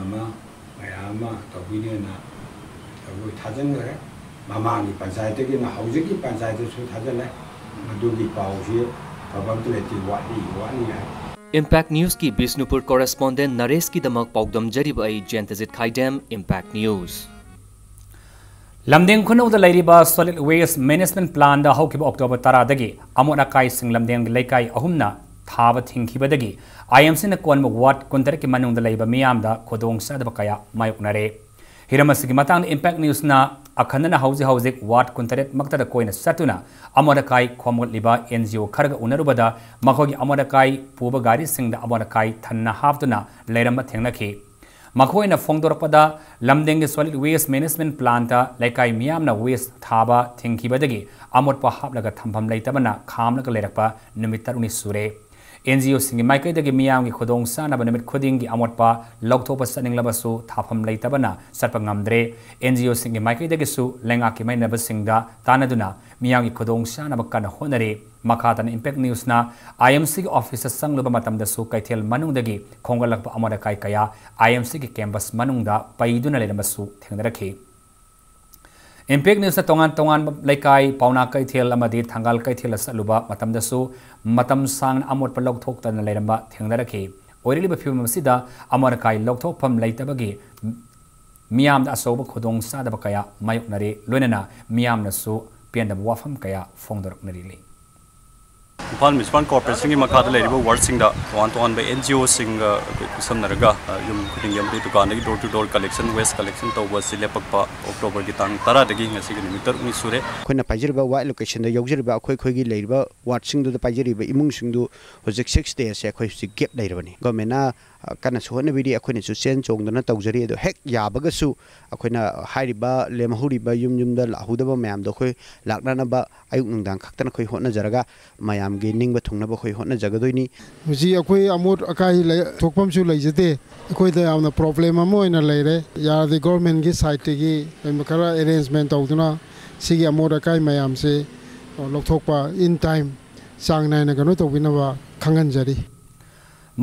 ꯑꯃ ꯃꯌꯥꯝ ꯑꯃ ꯇꯧꯕꯤꯅꯦꯅ ꯑꯩꯈꯣꯏ ꯊꯥꯖꯤꯟꯈ꯭ꯔꯦ꯫ ꯃꯃꯥꯡꯒꯤ ꯄꯟꯆꯥꯌꯠꯇꯒꯤꯅ ꯍꯧꯖꯤꯛꯀꯤ ꯄꯟꯆꯥꯌꯠꯇꯁꯨ ꯊꯥꯖꯤꯜꯂꯦ꯫ ꯃꯗꯨꯒꯤ ꯄꯥꯎꯁꯤ ꯑꯐꯕ ꯑꯝꯇ ꯂꯩꯇꯦ, ꯋꯥꯠꯂꯤ, ꯋꯥꯠꯂꯤ ꯍꯥꯏ꯫ Impact Newsꯀꯤ ꯕꯤꯁꯅꯨꯄꯨꯔ correspondent ꯅꯔꯦꯁꯀꯤꯗꯃꯛ ꯄꯥꯎꯗꯝꯖꯔꯤꯕ ꯑꯩ ꯖꯌꯟꯇꯖꯤꯠ ꯈꯥꯏꯗꯦꯝ, Impact News꯫ ꯂꯝꯗꯤꯡ ꯈꯨꯅꯧꯗ ꯂꯩꯔꯤꯕ Solid Waste Management Plantꯗ ꯍꯧꯈꯤꯕ October ꯇꯔꯥꯗꯒꯤ ꯑꯃꯣꯠ ꯑꯀꯥꯏꯁꯤꯡ ꯂꯝꯗꯤꯡꯒꯤ ꯂꯩꯀꯥꯏ ꯑꯍꯨꯝꯅ ꯊꯥꯕ ꯊꯤꯡꯈꯤꯕꯗꯒꯤ I M Cꯅ ꯀꯣꯟꯕ ward ꯀꯨꯟꯇꯔꯦꯠꯀꯤ ꯃꯅꯨꯡꯗ ꯂꯩꯕ ꯃꯤꯌꯥꯝꯗ ꯈꯨꯗꯣꯡꯆꯥꯗꯕ ꯀꯌꯥ ꯃꯥꯌꯣꯛꯅꯔꯦ꯫ ꯍꯤꯔꯝ ꯑꯁꯤꯒꯤ ꯃꯇꯥꯡꯗ Impact Newsꯅ ꯑꯈꯟꯅꯅ ꯍꯧꯖꯤꯛ ꯍꯧꯖꯤꯛ ward ꯀꯨꯟꯇꯔꯦꯠ ꯃꯛꯇꯗ ꯀꯣꯏꯅ ꯆꯠꯇꯨꯅ ꯑꯃꯣꯠ ꯑꯀꯥꯏ ꯈꯣꯝꯒꯠꯂꯤꯕ N G O ꯈꯔꯒ ꯎꯅꯔꯨꯕꯗ ꯃꯈꯣꯏꯒꯤ ꯑꯃꯣꯠ ꯑꯀꯥꯏ ꯄꯨꯕ ꯒꯥꯔꯤꯁꯤꯡꯗ ꯑꯃꯣꯠ ꯑꯀꯥꯏ ꯊꯟꯅ ꯍꯥꯞꯇꯨꯅ ꯂꯩꯔꯝꯕ ꯊꯦꯡꯅꯈꯤ꯫ ꯃꯈꯣꯏꯅ ꯐꯣꯡꯗꯣꯔꯛꯄꯗ, ꯂꯝꯗꯤꯡꯒꯤ Solid Waste Management Plantꯇ ꯂꯩꯀꯥꯏ ꯃꯤꯌꯥꯝꯅ waste ꯊꯥꯕ ꯊꯤꯡꯈꯤꯕꯗꯒꯤ ꯑꯃꯣꯠꯄ ꯍꯥꯞꯂꯒ ꯊꯝꯐꯝ ꯂꯩꯇꯕꯅ ꯈꯥꯝꯂꯒ ꯂꯩꯔꯛꯄ ꯅꯨꯃꯤꯠ ꯇꯔꯨꯛꯅꯤ ꯁꯨꯔꯦ꯫ N G Oꯁꯤꯡꯒꯤ ꯃꯥꯏꯀꯩꯗꯒꯤ ꯃꯤꯌꯥꯝꯒꯤ ꯈꯨꯗꯣꯡꯆꯥꯅꯕ ꯅꯨꯃꯤꯠ ꯈꯨꯗꯤꯡꯒꯤ ꯑꯃꯣꯠꯄ ꯂꯧꯊꯣꯛꯄ ꯆꯠꯅꯤꯡꯂꯕꯁꯨ ꯊꯥꯐꯝ ꯂꯩꯇꯕꯅ ꯆꯠꯄ ꯉꯝꯗ꯭ꯔꯦ꯫ N G Oꯁꯤꯡꯒꯤ ꯃꯥꯏꯀꯩꯗꯒꯤꯁꯨ ꯂꯩꯉꯥꯛꯀꯤ ꯃꯩꯅꯕꯁꯤꯡꯗ ꯇꯥꯟꯅꯗꯨꯅ ꯃꯤꯌꯥꯝꯒꯤ ꯈꯨꯗꯣꯡꯆꯥꯅꯕ ꯀꯟꯅ ꯍꯣꯠꯅꯔꯤ꯫ ꯃꯈꯥ ꯇꯥꯅ Impact Newsꯅ I M Cꯒꯤ officeꯇ ꯆꯪꯂꯨꯕ ꯃꯇꯝꯗꯁꯨ ꯀꯩꯊꯦꯜ ꯃꯅꯨꯡꯗꯒꯤ ꯈꯣꯝꯒꯠꯂꯛꯄ ꯑꯃꯣꯠ ꯑꯀꯥꯏ ꯀꯌꯥ I M Cꯒꯤ campus ꯃꯅꯨꯡꯗ ꯄꯩꯗꯨꯅ ꯂꯩꯔꯝꯕꯁꯨ ꯊꯦꯡꯅꯔꯛꯈꯤ꯫ Impact Newsꯅ ꯇꯣꯉꯥꯟ ꯇꯣꯉꯥꯟꯕ ꯂꯩꯀꯥꯏ, ꯄꯥꯎꯅꯥ ꯀꯩꯊꯦꯜ ꯑꯃꯗꯤ ꯊꯪꯒꯥꯜ ꯀꯩꯊꯦꯜꯗ ꯆꯠꯂꯨꯕ ꯃꯇꯝꯗꯁꯨ ꯃꯇꯝ ꯁꯥꯡꯅ ꯑꯃꯣꯠꯄ ꯂꯧꯊꯣꯛꯇꯅ ꯂꯩꯔꯝꯕ ꯊꯦꯡꯅꯔꯛꯈꯤ꯫ ꯑꯣꯏꯔꯛꯂꯤꯕ ꯐꯤꯕꯝ ꯑꯁꯤꯗ ꯑꯃꯣꯠ ꯑꯀꯥꯏ ꯂꯧꯊꯣꯛꯐꯝ ꯂꯩꯇꯕꯒꯤ ꯃꯤꯌꯥꯝꯗ ꯑꯆꯧꯕ ꯈꯨꯗꯣꯡꯆꯥꯗꯕ ꯀꯌꯥ ꯃꯥꯌꯣꯛꯅꯔꯤ, ꯂꯣꯏꯅꯅ ꯃꯤꯌꯥꯝꯅꯁꯨ ꯄꯦꯟꯗꯕ ꯋꯥꯐꯝ ꯀꯌꯥ ꯐꯣꯡꯗꯣꯔꯛꯅꯔꯤꯕꯅꯤ꯫ ꯏꯝꯐꯥꯜ ꯃ꯭ꯌꯨꯅꯤꯁꯤꯄꯥꯜ ꯀꯣꯔꯄꯣꯔꯦꯁꯟꯒꯤ ꯃꯈꯥꯗ ꯂꯩꯔꯤꯕ ꯋꯥꯔꯗꯁꯤꯡꯗ ꯇꯣꯉꯥꯟ ꯇꯣꯉꯥꯟꯕ N G Oꯁꯤꯡꯒ ꯑꯩꯈꯣꯏ ꯈꯨꯠꯁꯝꯅꯔꯒ, ꯑ, ꯌꯨꯝ ꯈꯨꯗꯤꯡꯒꯤ ꯑꯃꯗꯤ ꯗꯨꯀꯥꯟꯗꯒꯤ door to door collection, waste collection ꯇꯧꯕ ꯑꯁꯤ ꯂꯦꯞꯄꯛꯄ Octoberꯒꯤ ꯇꯥꯡ ꯇꯔꯥꯗꯒꯤ ꯉꯁꯤꯒꯤ ꯅꯨꯃꯤꯠ ꯇꯔꯨꯛꯅꯤ ꯁꯨꯔꯦ꯫ ꯑꯩꯈꯣꯏꯅ ꯄꯥꯏꯖꯔꯤꯕ ward allocationꯗ ꯌꯥꯎꯖꯔꯤꯕ ꯑꯩꯈꯣꯏ ꯑꯩꯈꯣꯏꯒꯤ ꯂꯩꯔꯤꯕ wardꯁꯤꯡꯗꯨꯗ ꯄꯥꯏꯖꯔꯤꯕ ꯏꯃꯨꯡꯁꯤꯡꯗꯨ ꯍꯧꯖꯤꯛ six daysꯁꯦ ꯑꯩꯈꯣꯏ ꯍꯧꯖꯤꯛ gap ꯂꯩꯔꯕꯅꯤ꯫ Governmentꯅ ꯑ, ꯀꯟꯅꯁꯨ ꯍꯣꯠꯅꯕꯤꯔꯤ, ꯑꯩꯈꯣꯏꯅꯁꯨ ꯆꯦꯟ ꯆꯣꯡꯗꯅ ꯇꯧꯖꯔꯤ꯫ ꯑꯗꯣ ꯍꯦꯛ ꯌꯥꯕꯒꯁꯨ ꯑꯩꯈꯣꯏꯅ ꯍꯥꯏꯔꯤꯕ ꯂꯦꯝꯍꯧꯔꯤꯕ ꯌꯨꯝ ꯌꯨꯝꯗ ꯂꯥꯛꯍꯧꯗꯕ ꯃꯌꯥꯝꯗꯣ ꯑꯩꯈꯣꯏ ꯂꯥꯛꯅꯅꯕ ꯑꯌꯨꯛ ꯅꯨꯡꯗꯥꯡ ꯈꯛꯇꯅ ꯑꯩꯈꯣꯏ ꯍꯣꯠꯅꯖꯔꯒ ꯃꯌꯥꯝꯒꯤ ꯅꯤꯡꯕ ꯊꯨꯡꯅꯕ ꯑꯩꯈꯣꯏ ꯍꯣꯠꯅꯖꯒꯗꯣꯏꯅꯤ꯫ ꯍꯧꯖꯤꯛ ꯑꯩꯈꯣꯏ ꯑꯃꯣꯠ ꯑꯀꯥꯏ ꯂꯩ-, ꯊꯣꯛꯐꯝꯁꯨ ꯂꯩꯖꯗꯦ꯫ ꯑꯩꯈꯣꯏꯗ ꯌꯥꯝꯅ problem ꯑꯃ ꯑꯣꯏꯅ ꯂꯩꯔꯦ꯫ ꯌꯥꯔꯗꯤ governmentꯀꯤ sideꯇꯒꯤ ꯀꯩꯒꯨꯝꯕ ꯈꯔ arrangement ꯇꯧꯗꯨꯅ ꯁꯤꯒꯤ ꯑꯃꯣꯠ ꯑꯀꯥꯏ ꯃꯌꯥꯝꯁꯦ, ꯑ, ꯂꯧꯊꯣꯛꯄ in time ꯆꯥꯡ ꯅꯥꯏꯅ ꯀꯩꯅꯣ ꯇꯧꯕꯤꯅꯕ ꯈꯪꯍꯟꯖꯔꯤ꯫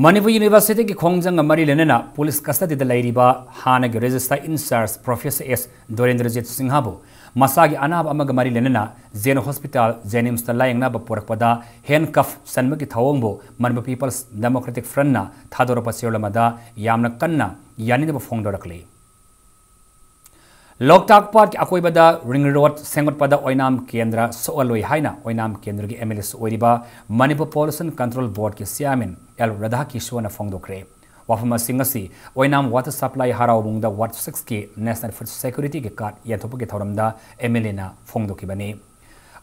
ꯃꯅꯤꯄꯨꯔ ꯌꯨꯅꯤꯚꯔꯁꯤꯇꯤꯒꯤ ꯈꯣꯡꯖꯪꯒ ꯃꯔꯤ ꯂꯩꯅꯅ ꯄꯨꯂꯤꯁ ꯀꯁꯇꯗꯤꯗ ꯂꯩꯔꯤꯕ ꯍꯥꯟꯅꯒꯤ ꯔꯦꯖꯤꯁꯇ꯭ꯔꯥꯔ ꯏꯟꯆꯥꯔꯖ ꯄ꯭ꯔꯣꯐꯦꯁꯔ ꯑꯦꯁ ꯗꯣꯔꯦꯟꯗ꯭ꯔꯖꯤꯠ ꯁꯤꯡꯍꯕꯨ ꯃꯁꯥꯒꯤ ꯑꯅꯥꯕ ꯑꯃꯒ ꯃꯔꯤ ꯂꯩꯅꯅ ꯖꯦꯟ ꯍꯣꯁꯄꯤꯇꯥꯜ, ꯖꯦꯅꯤꯝꯁꯇ ꯂꯥꯌꯦꯡꯅꯕ ꯄꯨꯔꯛꯄꯗ handcuff ꯆꯟꯕꯒꯤ ꯊꯧꯑꯣꯡꯕꯨ ꯃꯅꯤꯄꯨꯔ ꯄꯤꯄꯜꯁ ꯗꯦꯃꯣꯀ꯭ꯔꯦꯇꯤꯛ ꯐ꯭ꯔꯟꯠꯅ ꯊꯥꯗꯣꯔꯛꯄ ꯆꯦꯔꯣꯜ ꯑꯃꯗ ꯌꯥꯝꯅ ꯀꯟꯅ ꯌꯥꯅꯤꯡꯗꯕ ꯐꯣꯡꯗꯣꯔꯛꯂꯤ꯫ ꯂꯣꯛꯇꯥꯛ ꯄꯥꯠꯀꯤ ꯑꯀꯣꯏꯕꯗ ꯔꯤꯡ ꯔꯣꯗ ꯁꯦꯝꯒꯠꯄꯗ ꯑꯣꯏꯅꯥꯝ ꯀꯦꯟꯗ꯭ꯔ ꯁꯣꯛꯍꯜꯂꯣꯏ ꯍꯥꯏꯅ ꯑꯣꯏꯅꯥꯝ ꯀꯦꯟꯗ꯭ꯔꯒꯤ MLAꯁꯨ ꯑꯣꯏꯔꯤꯕ ꯃꯅꯤꯄꯨꯔ ꯄꯣꯂꯨꯁꯟ ꯀꯟꯇ꯭ꯔꯣꯜ ꯕꯣꯔꯗꯀꯤ ꯆꯤꯌꯥꯔꯃꯦꯟ ꯑꯦꯜ ꯔꯥꯙꯥꯀꯤꯁꯣꯔꯅ ꯐꯣꯡꯗꯣꯛꯈ꯭ꯔꯦ꯫ ꯋꯥꯐꯝ ꯑꯁꯤ ꯉꯁꯤ ꯑꯣꯏꯅꯥꯝ ꯋꯥꯇꯔ ꯁꯄ꯭ꯂꯥꯏ ꯍꯔꯥꯎꯕꯨꯡꯗ Ward sixꯀꯤ National Food Securityꯒꯤ card ꯌꯦꯟꯊꯣꯛꯄꯒꯤ ꯊꯧꯔꯝꯗ MLAꯅ ꯐꯣꯡꯗꯣꯛꯈꯤꯕꯅꯤ꯫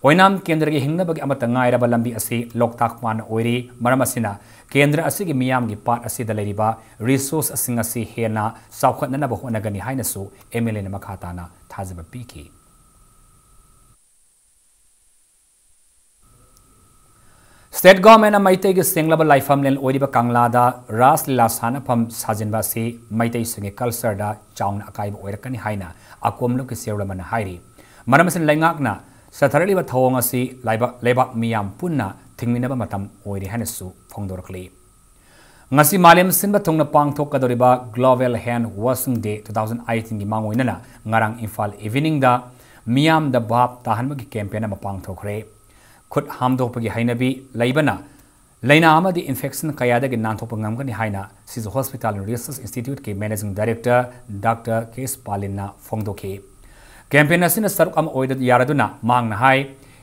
ꯑꯣꯏꯅꯥꯝ ꯀꯦꯟꯗ꯭ꯔꯒꯤ ꯍꯤꯡꯅꯕꯒꯤ ꯑꯃꯠꯇ ꯉꯥꯏꯔꯕ ꯂꯝꯕꯤ ꯑꯁꯤ ꯂꯣꯛꯇꯥꯛ ꯄꯥꯠꯅ ꯑꯣꯏꯔꯤ꯫ ꯃꯔꯝ ꯑꯁꯤꯅ ꯀꯦꯟꯗ꯭ꯔ ꯑꯁꯤꯒꯤ ꯃꯤꯌꯥꯝꯒꯤ ꯄꯥꯠ ꯑꯁꯤꯗ ꯂꯩꯔꯤꯕ resourceꯁꯤꯡ ꯑꯁꯤ ꯍꯦꯟꯅ ꯆꯥꯎꯈꯠꯅꯅꯕ ꯍꯣꯠꯅꯒꯅꯤ ꯍꯥꯏꯅꯁꯨ MLAꯅ ꯃꯈꯥ ꯇꯥꯅ ꯊꯥꯖꯕ ꯄꯤꯈꯤ꯫ State governmentꯅ ꯃꯩꯇꯩꯒꯤ ꯁꯦꯡꯂꯕ ꯂꯥꯏꯐꯝꯂꯦꯟ ꯑꯣꯏꯔꯤꯕ ꯀꯪꯂꯥꯗ ꯔꯥꯁ ꯂꯤꯂꯥ ꯁꯥꯟꯅꯐꯝ ꯁꯥꯖꯤꯟꯕ ꯑꯁꯤ ꯃꯩꯇꯩꯁꯤꯡꯒꯤ cultureꯗ ꯆꯥꯎꯅ ꯑꯀꯥꯏꯕ ꯑꯣꯏꯔꯛꯀꯅꯤ ꯍꯥꯏꯅ ꯑꯀꯣꯝꯂꯨꯞꯀꯤ ꯆꯦꯔꯣꯜ ꯑꯃꯅ ꯍꯥꯏꯔꯤ꯫ ꯃꯔꯝ ꯑꯁꯤꯅ ꯂꯩꯉꯥꯛꯅ ꯆꯠꯊꯔꯛꯂꯤꯕ ꯊꯧꯑꯣꯡ ꯑꯁꯤ ꯂꯩꯕꯥꯛ, ꯂꯩꯕꯥꯛ ꯃꯤꯌꯥꯝ ꯄꯨꯟꯅ ꯊꯤꯡꯃꯤꯟꯅꯕ ꯃꯇꯝ ꯑꯣꯏꯔꯦ ꯍꯥꯏꯅꯁꯨ ꯐꯣꯡꯗꯣꯔꯛꯂꯤ꯫ ꯉꯁꯤ ꯃꯥꯂꯦꯝ ꯁꯤꯟꯕ ꯊꯨꯡꯅ ꯄꯥꯡꯊꯣꯛꯀꯗꯧꯔꯤꯕ Global Hand Washing Day two thousand eighteenꯒꯤ ꯃꯥꯡꯑꯣꯏꯅꯅ ꯉꯔꯥꯡ ꯏꯝꯐꯥꯜ ꯏꯚꯤꯅꯤꯡꯗ ꯃꯤꯌꯥꯝꯗ ꯚꯥꯞ ꯇꯥꯍꯟꯕꯒꯤ campaign ꯑꯃ ꯄꯥꯡꯊꯣꯛꯈ꯭ꯔꯦ꯫ ꯈꯨꯠ ꯍꯥꯝꯗꯣꯛꯄꯒꯤ ꯍꯩꯅꯕꯤ ꯂꯩꯕꯅ ꯂꯥꯏꯅꯥ ꯑꯃꯗꯤ infection ꯀꯌꯥꯗꯒꯤ ꯅꯥꯟꯊꯣꯛꯄ ꯉꯝꯒꯅꯤ ꯍꯥꯏꯅ Sisu Hospital and Research Instituteꯀꯤ Managing Director Doctor ꯀꯦ ꯑꯦꯁ ꯄꯥꯂꯤꯟꯅ ꯐꯣꯡꯗꯣꯛꯈꯤ꯫ Campaign ꯑꯁꯤꯅ ꯁꯔꯨꯛ ꯑꯃ ꯑꯣꯏꯗ ꯌꯥꯔꯗꯨꯅ ꯃꯍꯥꯛꯅ ꯍꯥꯏ,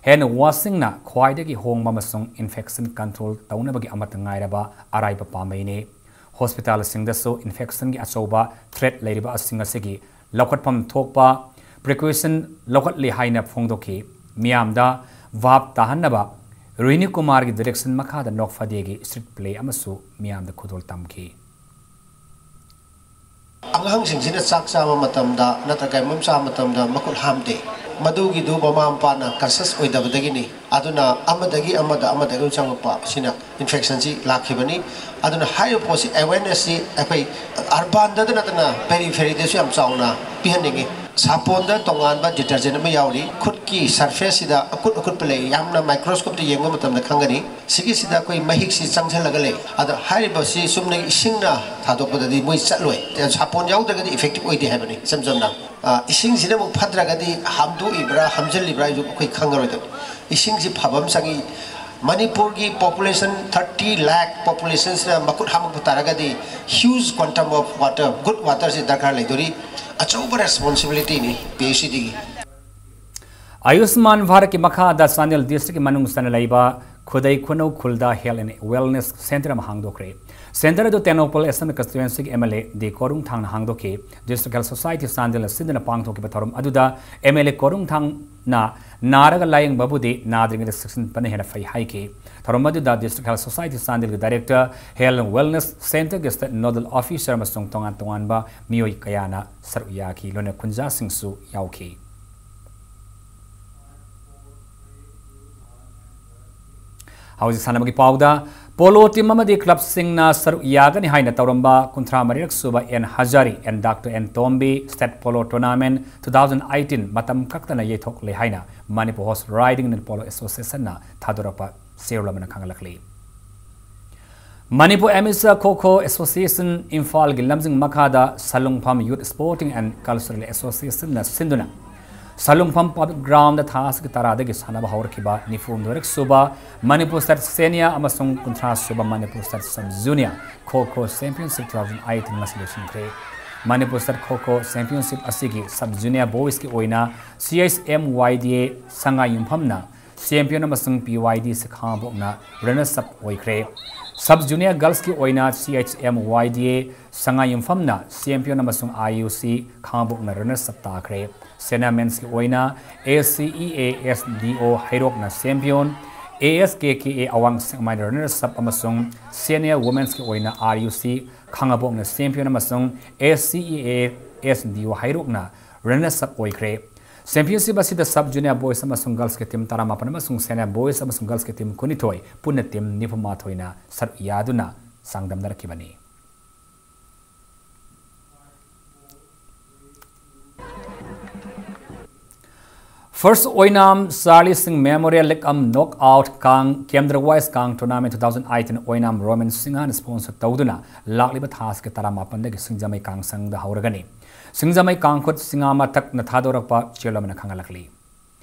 hand washingꯅ ꯈ꯭ꯋꯥꯏꯗꯒꯤ ꯍꯣꯡꯕ ꯑꯃꯁꯨꯡ infection control ꯇꯧꯅꯕꯒꯤ ꯑꯃꯠꯇ ꯉꯥꯏꯔꯕ ꯑꯔꯥꯏꯕ ꯄꯥꯝꯕꯩꯅꯤ꯫ Hospitalꯁꯤꯡꯗꯁꯨ infectionꯒꯤ ꯑꯆꯧꯕ threat ꯂꯩꯔꯤꯕ ꯑꯁꯤꯡ ꯑꯁꯤꯒꯤ ꯂꯧꯈꯠꯐꯝ ꯊꯣꯛꯄ precaution ꯂꯧꯈꯠꯂꯤ ꯍꯥꯏꯅ ꯐꯣꯡꯗꯣꯛꯈꯤ꯫ ꯃꯤꯌꯥꯝꯗ ꯚꯥꯞ ꯇꯥꯍꯟꯅꯕ ꯔꯣꯍꯤꯅꯤ ꯀꯨꯃꯥꯔꯒꯤ direction ꯃꯈꯥꯗ ꯅꯣꯛꯐꯗꯦꯒꯤ street play ꯑꯃꯁꯨ ꯃꯤꯌꯥꯝꯗ ꯈꯨꯗꯣꯜ ꯇꯝꯈꯤ꯫ ꯑꯉꯥꯡꯁꯤꯡꯁꯤꯅ ꯆꯥꯛ ꯆꯥꯕ ꯃꯇꯝꯗ ꯅꯠꯇ꯭ꯔꯒ ꯀꯩꯅꯣꯝ ꯆꯥꯕ ꯃꯇꯝꯗ ꯃꯈꯨꯠ ꯍꯥꯝꯗꯦ꯫ ꯃꯗꯨꯒꯤꯗꯨ ꯃꯃꯥ ꯃꯄꯥꯅ conscious ꯑꯣꯏꯗꯕꯗꯒꯤꯅꯤ꯫ ꯑꯗꯨꯅ ꯑꯃꯗꯒꯤ ꯑꯃꯗ, ꯑꯃꯗꯒꯤ ꯑꯃꯗ ꯆꯪꯉꯛꯄ ꯑꯁꯤꯅ infectionꯁꯤ ꯂꯥꯛꯈꯤꯕꯅꯤ꯫ ꯑꯗꯨꯅ ꯍꯥꯏꯔꯤꯕ ꯄꯣꯠꯁꯤ, awarenessꯁꯤ ꯑꯩꯈꯣꯏ urbanꯗꯇ ꯅꯠꯇꯅ periferyꯗꯁꯨ ꯌꯥꯝ ꯆꯥꯎꯅ ꯄꯤꯍꯟꯅꯤꯡꯉꯤ꯫ ꯁꯥꯄꯣꯟꯗ ꯇꯣꯉꯥꯟꯕ detergent ꯑꯃ ꯌꯥꯎꯔꯤ꯫ ꯈꯨꯠꯀꯤ surfaceꯁꯤꯗ ꯑꯀꯨꯠ ꯑꯀꯨꯠꯄ ꯂꯩ, ꯌꯥꯝꯅ microscopeꯇ ꯌꯦꯡꯕ ꯃꯇꯝꯗ ꯈꯪꯒꯅꯤ꯫ ꯁꯤꯒꯤꯁꯤꯗ ꯑꯩꯈꯣꯏ ꯃꯍꯤꯛꯁꯤ ꯆꯪꯁꯤꯜꯂꯒ ꯂꯩ꯫ ꯑꯗꯣ ꯍꯥꯏꯔꯤꯕꯁꯤ ꯆꯨꯝꯅꯒꯤ ꯏꯁꯤꯡꯅ ꯊꯥꯗꯣꯛꯄꯗꯗꯤ ꯃꯣꯏ ꯆꯠꯂꯣꯏ꯫ ꯁꯥꯄꯣꯟ ꯌꯥꯎꯗ꯭ꯔꯒꯗꯤ effective ꯑꯣꯏꯗꯦ ꯍꯥꯏꯕꯅꯤ, ꯏꯆꯝ ꯆꯝꯅ꯫ ꯑ, ꯏꯁꯤꯡꯁꯤꯅ ꯑꯃꯨꯛ ꯐꯠꯇ꯭ꯔꯒꯗꯤ ꯍꯥꯝꯗꯣꯛꯏꯕ꯭ꯔꯥ, ꯍꯥꯝꯖꯤꯜꯂꯤꯕ꯭ꯔꯥ ꯍꯥꯏꯕꯗꯨ ꯑꯩꯈꯣꯏ ꯈꯪꯉꯔꯣꯏꯗꯕꯅꯤ꯫ ꯏꯁꯤꯡꯁꯤ ꯐꯕ ꯑꯃ ꯆꯪꯉꯤ꯫ ꯃꯅꯤꯄꯨꯔꯒꯤ population thirty lakh populationꯁꯤꯅ ꯃꯈꯨꯠ ꯍꯥꯝꯃꯛꯄ ꯇꯥꯔꯒꯗꯤ huge quantum of water, good waterꯁꯤ ꯗꯔꯀꯥꯔ ꯂꯩꯗꯣꯔꯤ꯫ ꯑꯆꯧꯕ responsibilityꯅꯤ PHEDꯒꯤ꯫ ꯑꯌꯨꯁꯃꯥꯟ ꯚꯥꯔꯠꯀꯤ ꯃꯈꯥꯗ ꯆꯥꯟꯗꯦꯜ districtꯀꯤ ꯃꯅꯨꯡ ꯆꯟꯅ ꯂꯩꯕ ꯈꯨꯗꯩ ꯈꯨꯅꯧ ꯈꯨꯜꯗ health and wellness centre ꯑꯃ ꯍꯥꯡꯗꯣꯛꯈ꯭ꯔꯦ꯫ Centre ꯑꯗꯨ ꯇꯦꯡꯅꯧꯄꯜ Assembly constituencyꯒꯤ MLA ꯗꯤ ꯀꯣꯔꯨꯡꯊꯥꯡꯅ ꯍꯥꯡꯗꯣꯛꯈꯤ꯫ District Health Society ꯆꯥꯟꯗꯦꯜꯅ ꯁꯤꯟꯗꯨꯅ ꯄꯥꯡꯊꯣꯛꯈꯤꯕ ꯊꯧꯔꯝ ꯑꯗꯨꯗ MLA ꯀꯣꯔꯨꯡꯊꯥꯡꯅ ꯅꯥꯔꯒ ꯂꯥꯌꯦꯡꯕꯕꯨꯗꯤ ꯅꯥꯗ꯭ꯔꯤꯉꯩꯗ ꯆꯦꯛꯁꯤꯟꯕꯅ ꯍꯦꯟꯅ ꯐꯩ ꯍꯥꯏꯈꯤ꯫ ꯊꯧꯔꯝ ꯑꯗꯨꯗ District Health Society ꯆꯥꯟꯗꯦꯜꯒꯤ Director, Health and Wellness Centreꯒꯤ State Nodal Officer ꯑꯃꯁꯨꯡ ꯇꯣꯉꯥꯟ ꯇꯣꯉꯥꯟꯕ ꯃꯤꯑꯣꯏ ꯀꯌꯥꯅ ꯁꯔꯨꯛ ꯌꯥꯈꯤ, ꯂꯣꯏꯅ ꯈꯨꯟꯖꯥꯁꯤꯡꯁꯨ ꯌꯥꯎꯈꯤ꯫ ꯍꯧꯖꯤꯛ ꯁꯥꯟꯅꯕꯒꯤ ꯄꯥꯎꯗ, polo team ꯑꯃꯗꯤ clubꯁꯤꯡꯅ ꯁꯔꯨꯛ ꯌꯥꯒꯅꯤ ꯍꯥꯏꯅ ꯇꯧꯔꯝꯕ ꯀꯨꯟꯊ꯭ꯔꯥ ꯃꯔꯤꯔꯛ ꯁꯨꯕ N Hazari and Doctor N Tombi State Polo Tournament two thousand eighteen ꯃꯇꯝ ꯀꯛꯇꯅ ꯌꯩꯊꯣꯛꯂꯦ ꯍꯥꯏꯅ Manipur Horse Riding and Polo Associationꯅ ꯊꯥꯗꯣꯔꯛꯄ ꯆꯦꯔꯣꯜ ꯑꯃꯅ ꯈꯪꯍꯜꯂꯛꯂꯤ꯫ Manipur Amateur Kho Kho Association ꯏꯝꯐꯥꯜꯒꯤ ꯂꯝꯖꯤꯡ ꯃꯈꯥꯗ ꯁꯂꯨꯡꯐꯝ Youth Sporting and Cultural Associationꯅ ꯁꯤꯟꯗꯨꯅ ꯁꯂꯨꯡꯐꯝ Public Groundꯗ ꯊꯥ ꯑꯁꯤꯒꯤ ꯇꯔꯥꯗꯒꯤ ꯁꯥꯟꯅꯕ ꯍꯧꯔꯛꯈꯤꯕ ꯅꯤꯐꯨ ꯍꯨꯝꯗꯣꯏꯔꯛ ꯁꯨꯕ Manipur State Senior ꯑꯃꯁꯨꯡ ꯀꯨꯟꯊ꯭ꯔꯥ ꯁꯨꯕ Manipur State Sub Junior Kho Kho Championship two thousand eighteen ꯉꯁꯤ ꯂꯣꯏꯁꯤꯟꯈ꯭ꯔꯦ꯫ Manipur State Kho Kho Championship ꯑꯁꯤꯒꯤ Sub Junior Boysꯀꯤ ꯑꯣꯏꯅ C H M Y D A Sangai ꯌꯨꯝꯐꯝꯅ champion ꯑꯃꯁꯨꯡ P Y D C ꯈꯥꯉꯕꯣꯛꯅ runners up ꯑꯣꯏꯈ꯭ꯔꯦ꯫ Sub Junior Girlsꯀꯤ ꯑꯣꯏꯅ C H M Y D A Sangai ꯌꯨꯝꯐꯝꯅ champion ꯑꯃꯁꯨꯡ I U C ꯈꯥꯉꯕꯣꯛꯅ runners up ꯇꯥꯈ꯭ꯔꯦ꯫ Senior Mensꯀꯤ ꯑꯣꯏꯅ A C E A S D O ꯍꯩꯔꯣꯛꯅ champion, A S K K A ꯑꯋꯥꯡ ꯁꯦꯛꯃꯥꯏꯅ runners up ꯑꯃꯁꯨꯡ Senior Womensꯀꯤ ꯑꯣꯏꯅ R U C ꯈꯥꯉꯕꯣꯛꯅ champion ꯑꯃꯁꯨꯡ S C E A S D ꯑꯣ ꯍꯩꯔꯣꯛꯅ runners up ꯑꯣꯏꯈ꯭ꯔꯦ꯫ Championship ꯑꯁꯤꯗ sub junior voice ꯑꯃꯁꯨꯡ ꯒꯔꯜꯁꯀꯤ team ꯇꯔꯥꯃꯥꯄꯟ ꯑꯃꯁꯨꯡ senior voice ꯑꯃꯁꯨꯡ ꯒꯔꯜꯁꯀꯤ ꯇꯤꯝ ꯀꯨꯟꯅꯤꯊꯣꯏ, ꯄꯨꯟꯅ ꯇꯤꯝ ꯅꯤꯐꯨꯃꯥꯊꯣꯏꯅ ꯁꯔꯨꯛ ꯌꯥꯗꯨꯅ ꯆꯥꯡꯗꯝꯅꯔꯛꯈꯤꯕꯅꯤ꯫ ꯐꯥꯔꯁ ꯑꯣꯏꯅꯥꯝ Charlie Singh memorial league cum knock out ꯀꯥꯡ ꯀꯦꯟꯗ꯭ꯔ ꯋꯥꯏꯁ ꯀꯥꯡ ꯇꯣꯔꯅꯥꯃꯦꯟ ꯇꯨ ꯊꯥꯎꯖꯟ ꯑꯩꯠꯇꯤꯟ ꯑꯣꯏꯅꯥꯝ ꯔꯣꯃꯦꯟ ꯁꯤꯡꯍꯅ ꯁ꯭ꯄꯣꯟꯁꯔ ꯇꯧꯗꯨꯅ ꯂꯥꯛꯂꯤꯕ ꯊꯥ ꯑꯁꯤꯒꯤ ꯇꯔꯥꯃꯥꯄꯟꯗꯒꯤ ꯁꯤꯡꯖꯃꯩ ꯀꯥꯡ ꯁꯪꯗ ꯍꯧꯔꯒꯅꯤ꯫ ꯁꯤꯡꯖꯃꯩ ꯀꯥꯡꯈꯨꯠ ꯁꯤꯡꯉꯥ ꯃꯊꯛꯅ ꯊꯥꯗꯣꯔꯛꯄ ꯆꯦꯜꯂꯝꯅ ꯈꯪꯍꯜꯂꯛꯂꯤ꯫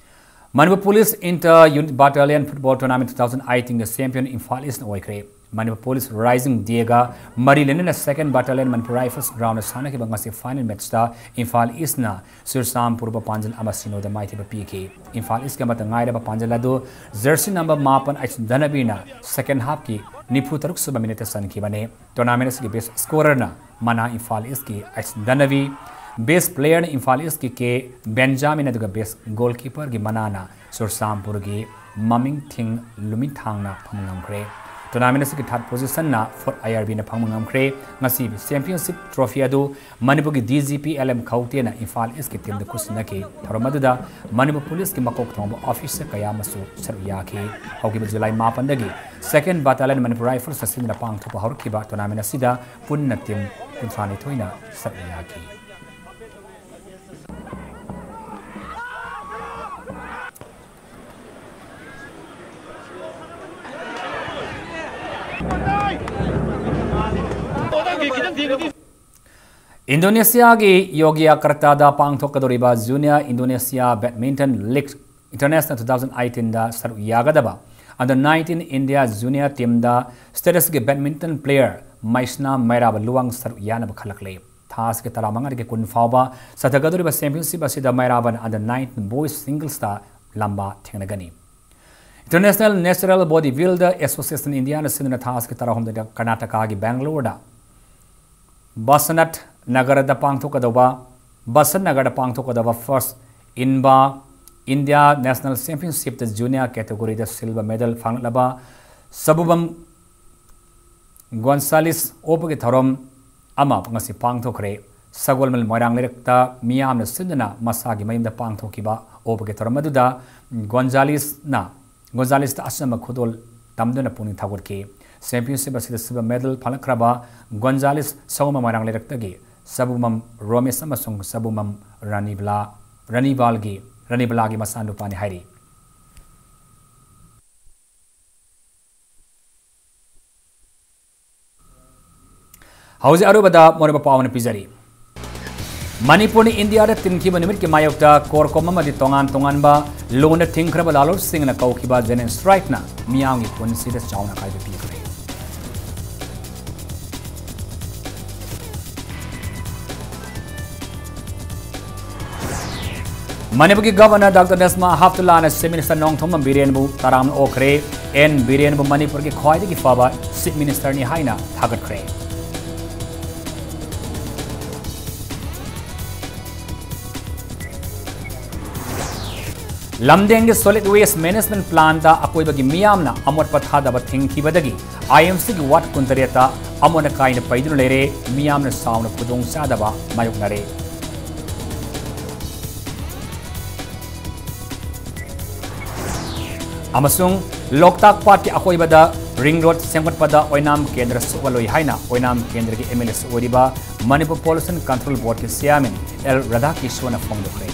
Manipur police inter unit battalion football tournament two thousand ꯑꯩꯠꯇꯤꯟꯒꯤ ꯆꯦꯝꯄꯤꯌꯟ ꯏꯝꯐꯥꯜ ꯏꯁꯅ ꯑꯣꯏꯈ꯭ꯔꯦ꯫ ꯃꯅꯤꯄꯨꯔ ꯄꯨꯂꯤꯁ ꯔꯥꯏꯖꯤꯡ ꯗꯦꯒ ꯃꯔꯤ ꯂꯩꯅꯅ second battalion Manipur rifles ground ꯁꯥꯟꯅꯈꯤꯕ ꯉꯁꯤ ꯐꯥꯏꯅꯦꯜ ꯃꯦꯠꯆꯇ ꯏꯝꯐꯥꯜ ꯏꯁꯅ ꯆꯨꯔꯆꯥꯟꯄꯨꯔꯕꯨ ꯄꯥꯟꯖꯜ ꯑꯃ ꯁꯤꯅꯣꯗ ꯃꯥꯏꯊꯤꯕ ꯄꯤꯈꯤ꯫ ꯏꯝꯐꯥꯜ ꯏꯁꯀꯤ ꯑꯃꯠꯇ ꯉꯥꯏꯔꯕ ꯄꯥꯟꯖꯜ ꯑꯗꯨ ꯖꯔꯁꯤ ꯅꯝꯕꯔ ꯃꯥꯄꯟ ꯑꯩꯆ ꯙꯅꯕꯤꯅ ꯁꯦꯀꯦꯟ ꯍꯥꯐꯀꯤ ꯅꯤꯐꯨ ꯇꯔꯨꯛ ꯁꯨꯕ ꯃꯤꯅꯤꯠꯇ ꯆꯟꯈꯤꯕꯅꯤ꯫ ꯇꯣꯔꯅꯥꯃꯦꯟ ꯑꯁꯤꯒꯤ ꯕꯦꯁ ꯁ꯭ꯀꯣꯔꯔꯅ ꯃꯅꯥ ꯏꯝꯐꯥꯜ ꯏꯁꯀꯤ ꯑꯩꯆ ꯙꯅꯕꯤ, ꯕꯦꯁ ꯄ꯭ꯂꯦꯌꯔꯅ ꯏꯝꯐꯥꯜ ꯏꯁꯀꯤ ꯀꯦ ꯕꯦꯟꯖꯥꯃꯤꯟ, ꯑꯗꯨꯒ ꯕꯦꯁ ꯒꯣꯜꯀꯤꯄꯔꯒꯤ ꯃꯅꯥꯅ ꯆꯨꯔꯆꯥꯟꯄꯨꯔꯒꯤ ꯃꯃꯤꯡ ꯊꯤꯡ ꯂꯨꯃꯤꯊꯥꯡꯅ ꯐꯪꯕ ꯉꯝꯈ꯭ꯔꯦ꯫ ꯇꯣꯔꯅꯥꯃꯦꯟ ꯑꯁꯤꯒꯤ ꯊꯥꯔꯠ ꯄꯣꯖꯤꯁꯟꯅ ꯐꯣꯔꯠ ꯑꯥꯏ ꯑꯥꯔ ꯕꯤꯅ ꯐꯪꯕ ꯉꯝꯈ꯭ꯔꯦ꯫ ꯉꯁꯤ ꯆꯦꯝꯄꯤꯌꯟꯁꯤꯞ ꯇ꯭ꯔꯣꯐꯤ ꯑꯗꯨ ꯃꯅꯤꯄꯨꯔꯒꯤ D G P L M ꯈꯧꯇꯦꯅ ꯏꯝꯐꯥꯜ ꯏꯁꯀꯤ ꯇꯤꯝꯗ ꯈꯨꯠꯁꯤꯟꯅꯈꯤ꯫ ꯊꯧꯔꯝ ꯑꯗꯨꯗ ꯃꯅꯤꯄꯨꯔ ꯄꯨꯂꯤꯁꯀꯤ ꯃꯀꯣꯛ ꯊꯣꯡꯕ ꯑꯣꯐꯤꯁꯔ ꯀꯌꯥ ꯑꯃꯁꯨ ꯁꯔꯨꯛ ꯌꯥꯈꯤ꯫ ꯍꯧꯈꯤꯕ ꯖꯨꯂꯥꯏ ꯃꯥꯄꯟꯗꯒꯤ ꯁꯦꯀꯦꯟ ꯕꯥꯇꯥꯂꯤꯌꯟ ꯃꯅꯤꯄꯨꯔ ꯔꯥꯏꯐꯜꯁꯅ ꯁꯤꯟꯗꯨꯅ ꯄꯥꯡꯊꯣꯛꯄ ꯍꯧꯔꯛꯈꯤꯕ ꯇꯣꯔꯅꯥꯃꯦꯟ ꯑꯁꯤꯗ ꯄꯨꯟꯅ ꯇꯤꯝ ꯀꯨꯟꯊ꯭ꯔꯥꯅꯤꯊꯣꯏꯅ ꯁꯔꯨꯛ ꯌꯥꯈꯤ꯫ ꯏꯟꯗꯣꯅꯦꯁꯤꯌꯥꯒꯤ ꯌꯣꯒꯌꯥꯀꯔꯇꯥꯗ ꯄꯥꯡꯊꯣꯛꯀꯗꯧꯔꯤꯕ junior Indonesia badminton league international two thousand ꯑꯩꯠꯇꯤꯟꯗ ꯁꯔꯨꯛ ꯌꯥꯒꯗꯕ ꯑꯟꯗꯔ ꯅꯥꯏꯟꯇꯤꯟ ꯏꯟꯗꯤꯌꯥ ꯖꯨꯅꯤꯌꯔ ꯇꯤꯝꯗ ꯁ꯭ꯇꯦꯠ ꯑꯁꯤꯒꯤ ꯕꯦꯗꯃꯤꯟꯇꯟ ꯄ꯭ꯂꯦꯌꯔ ꯃꯩꯁꯅꯥ ꯃꯩꯔꯥꯕ ꯂꯨꯋꯥꯡ ꯁꯔꯨꯛ ꯌꯥꯅꯕ ꯈꯜꯂꯛꯂꯦ꯫ ꯊꯥ ꯑꯁꯤꯒꯤ ꯇꯔꯥꯃꯉꯥꯗꯒꯤ ꯀꯨꯟ ꯐꯥꯎꯕ ꯆꯠꯊꯒꯗꯧꯔꯤꯕ ꯆꯦꯝꯄꯤꯌꯟꯁꯤꯞ ꯑꯁꯤꯗ ꯃꯩꯔꯥꯕꯅ ꯑꯟꯗꯔ ꯅꯥꯏꯟꯇꯤꯟ ꯕꯣꯏꯁ ꯁꯤꯡꯒꯜꯁꯇ ꯂꯝꯕꯥ ꯊꯦꯡꯅꯒꯅꯤ꯫ International natural body builder association ꯏꯟꯗꯤꯌꯥꯅ ꯁꯤꯟꯗꯨꯅ ꯊꯥ ꯑꯁꯤꯒꯤ ꯇꯔꯥꯍꯨꯝꯗꯣꯏꯗ ꯀꯔꯅꯥꯇꯀꯥꯒꯤ ꯕꯦꯡꯒꯂꯣꯔꯗ ꯕꯁꯅꯠ ꯅꯒꯔꯗ ꯄꯥꯡꯊꯣꯛꯀꯗꯧꯕ, ꯕꯁꯟ ꯅꯒꯔꯗ ꯄꯥꯡꯊꯣꯛꯀꯗꯧꯕ ꯐꯥꯔꯁ ꯏꯟꯕꯥ ꯏꯟꯗꯤꯌꯥ ꯅꯦꯁꯅꯦꯜ ꯆꯦꯝꯄꯤꯌꯟꯁꯤꯞꯇ ꯖꯨꯅꯤꯌꯔ ꯀꯦꯇꯦꯒꯣꯔꯤꯗ ꯁꯤꯜꯚꯔ ꯃꯦꯗꯜ ꯐꯪꯂꯛꯂꯕ ꯁꯕꯨꯕꯝ ꯒꯣꯟꯁꯥꯂꯤꯁ ꯑꯣꯛꯄꯒꯤ ꯊꯧꯔꯝ ꯑꯃ ꯉꯁꯤ ꯄꯥꯡꯊꯣꯛꯈ꯭ꯔꯦ꯫ ꯁꯒꯣꯜꯕꯟ ꯃꯣꯏꯔꯥꯡ ꯂꯩꯔꯛꯇ ꯃꯤꯌꯥꯝꯅ ꯁꯤꯟꯗꯨꯅ ꯃꯁꯥꯒꯤ ꯃꯌꯨꯝꯗ ꯄꯥꯡꯊꯣꯛꯈꯤꯕ ꯑꯣꯛꯄꯒꯤ ꯊꯧꯔꯝ ꯑꯗꯨꯗ ꯒꯣꯟꯖꯥꯂꯤꯁꯅ, ꯒꯣꯟꯖꯥꯂꯤꯁꯇ ꯑꯆꯝꯕ ꯈꯨꯗꯣꯜ ꯇꯝꯗꯨꯅ ꯄꯨꯛꯅꯤꯡ ꯊꯧꯒꯠꯈꯤ꯫ Championship ꯑꯁꯤꯗ silver medal ꯐꯪꯂꯛꯈ꯭ꯔꯕ ꯒꯣꯟꯖꯥꯂꯤꯁ ꯁꯒꯣꯜꯕꯟ ꯃꯣꯏꯔꯥꯡ ꯂꯩꯔꯛꯇꯒꯤ ꯁꯕꯨꯃꯝ ꯔꯣꯃꯦꯁ ꯑꯃꯁꯨꯡ ꯁꯕꯨꯃꯝ ꯔꯥꯅꯤꯕꯂꯥ, ꯔꯥꯅꯤꯕꯥꯜꯒꯤ, ꯔꯥꯅꯤꯕꯂꯥꯒꯤ ꯃꯆꯥꯅꯨꯄꯥꯅꯤ ꯍꯥꯏꯔꯤ꯫ ꯍꯧꯖꯤꯛ ꯑꯔꯣꯏꯕꯗ ꯃꯔꯨꯑꯣꯏꯕ ꯄꯥꯎ ꯑꯃ ꯄꯤꯖꯔꯤ꯫ ꯃꯅꯤꯄꯨꯔꯅ ꯏꯟꯗꯤꯌꯥꯗ ꯇꯤꯟꯈꯤꯕ ꯅꯨꯃꯤꯠꯀꯤ ꯃꯥꯌꯣꯛꯇ CORCOM ꯑꯃꯗꯤ ꯇꯣꯉꯥꯟ ꯇꯣꯉꯥꯟꯕ ꯂꯣꯟꯗ ꯊꯤꯡꯈ꯭ꯔꯕ ꯂꯥꯜꯂꯣꯜꯁꯤꯡꯅ ꯀꯧꯈꯤꯕ general strikeꯅ ꯃꯤꯌꯥꯝꯒꯤ ꯄꯨꯟꯁꯤꯗ ꯆꯥꯎꯅ ꯑꯀꯥꯏꯕ ꯄꯤꯈ꯭ꯔꯦ꯫ ꯃꯅꯤꯄꯨꯔꯒꯤ Governor Doctor Najma ꯍꯦꯞꯇꯨꯜꯂꯥꯅ Chief Minister Nongthombam ꯕꯤꯔꯦꯟꯕꯨ ꯇꯔꯥꯝꯅ ꯑꯣꯛꯈ꯭ꯔꯦ꯫ ꯑꯦꯟ ꯕꯤꯔꯦꯟꯕꯨ ꯃꯅꯤꯄꯨꯔꯒꯤ ꯈ꯭ꯋꯥꯏꯗꯒꯤ ꯐꯕ Chief Ministerꯅꯤ ꯍꯥꯏꯅ ꯊꯥꯒꯠꯈ꯭ꯔꯦ꯫ ꯂꯝꯗꯤꯡꯒꯤ solid waste management plantꯇ ꯑꯀꯣꯏꯕꯒꯤ ꯃꯤꯌꯥꯝꯅ ꯑꯃꯣꯠꯄ ꯊꯥꯗꯕ ꯊꯤꯡꯈꯤꯕꯗꯒꯤ IMCꯒꯤ ward ꯀꯨꯟꯇꯔꯦꯠꯇ ꯑꯃꯣꯠ ꯑꯀꯥꯏꯅ ꯄꯩꯗꯨꯅ ꯂꯩꯔꯦ꯫ ꯃꯤꯌꯥꯝꯅ ꯆꯥꯎꯅ ꯈꯨꯗꯣꯡꯆꯥꯗꯕ ꯃꯥꯌꯣꯛꯅꯔꯦ꯫ ꯑꯃꯁꯨꯡ ꯂꯣꯛꯇꯥꯛ ꯄꯥꯠꯀꯤ ꯑꯀꯣꯏꯕꯗ ring road ꯁꯦꯝꯒꯠꯄꯗ ꯑꯣꯏꯅꯥꯝ ꯀꯦꯟꯗ꯭ꯔ ꯁꯣꯛꯍꯜꯂꯣꯏ ꯍꯥꯏꯅ ꯑꯣꯏꯅꯥꯝ ꯀꯦꯟꯗ꯭ꯔꯒꯤ MLAꯁꯨ ꯑꯣꯏꯔꯤꯕ ꯃꯅꯤꯄꯨꯔ Pollution Control Boardꯀꯤ Chairman ꯑꯦꯜ ꯔꯥꯙꯥꯀꯤꯁꯣꯟꯅ ꯐꯣꯡꯗꯣꯛꯈ꯭ꯔꯦ꯫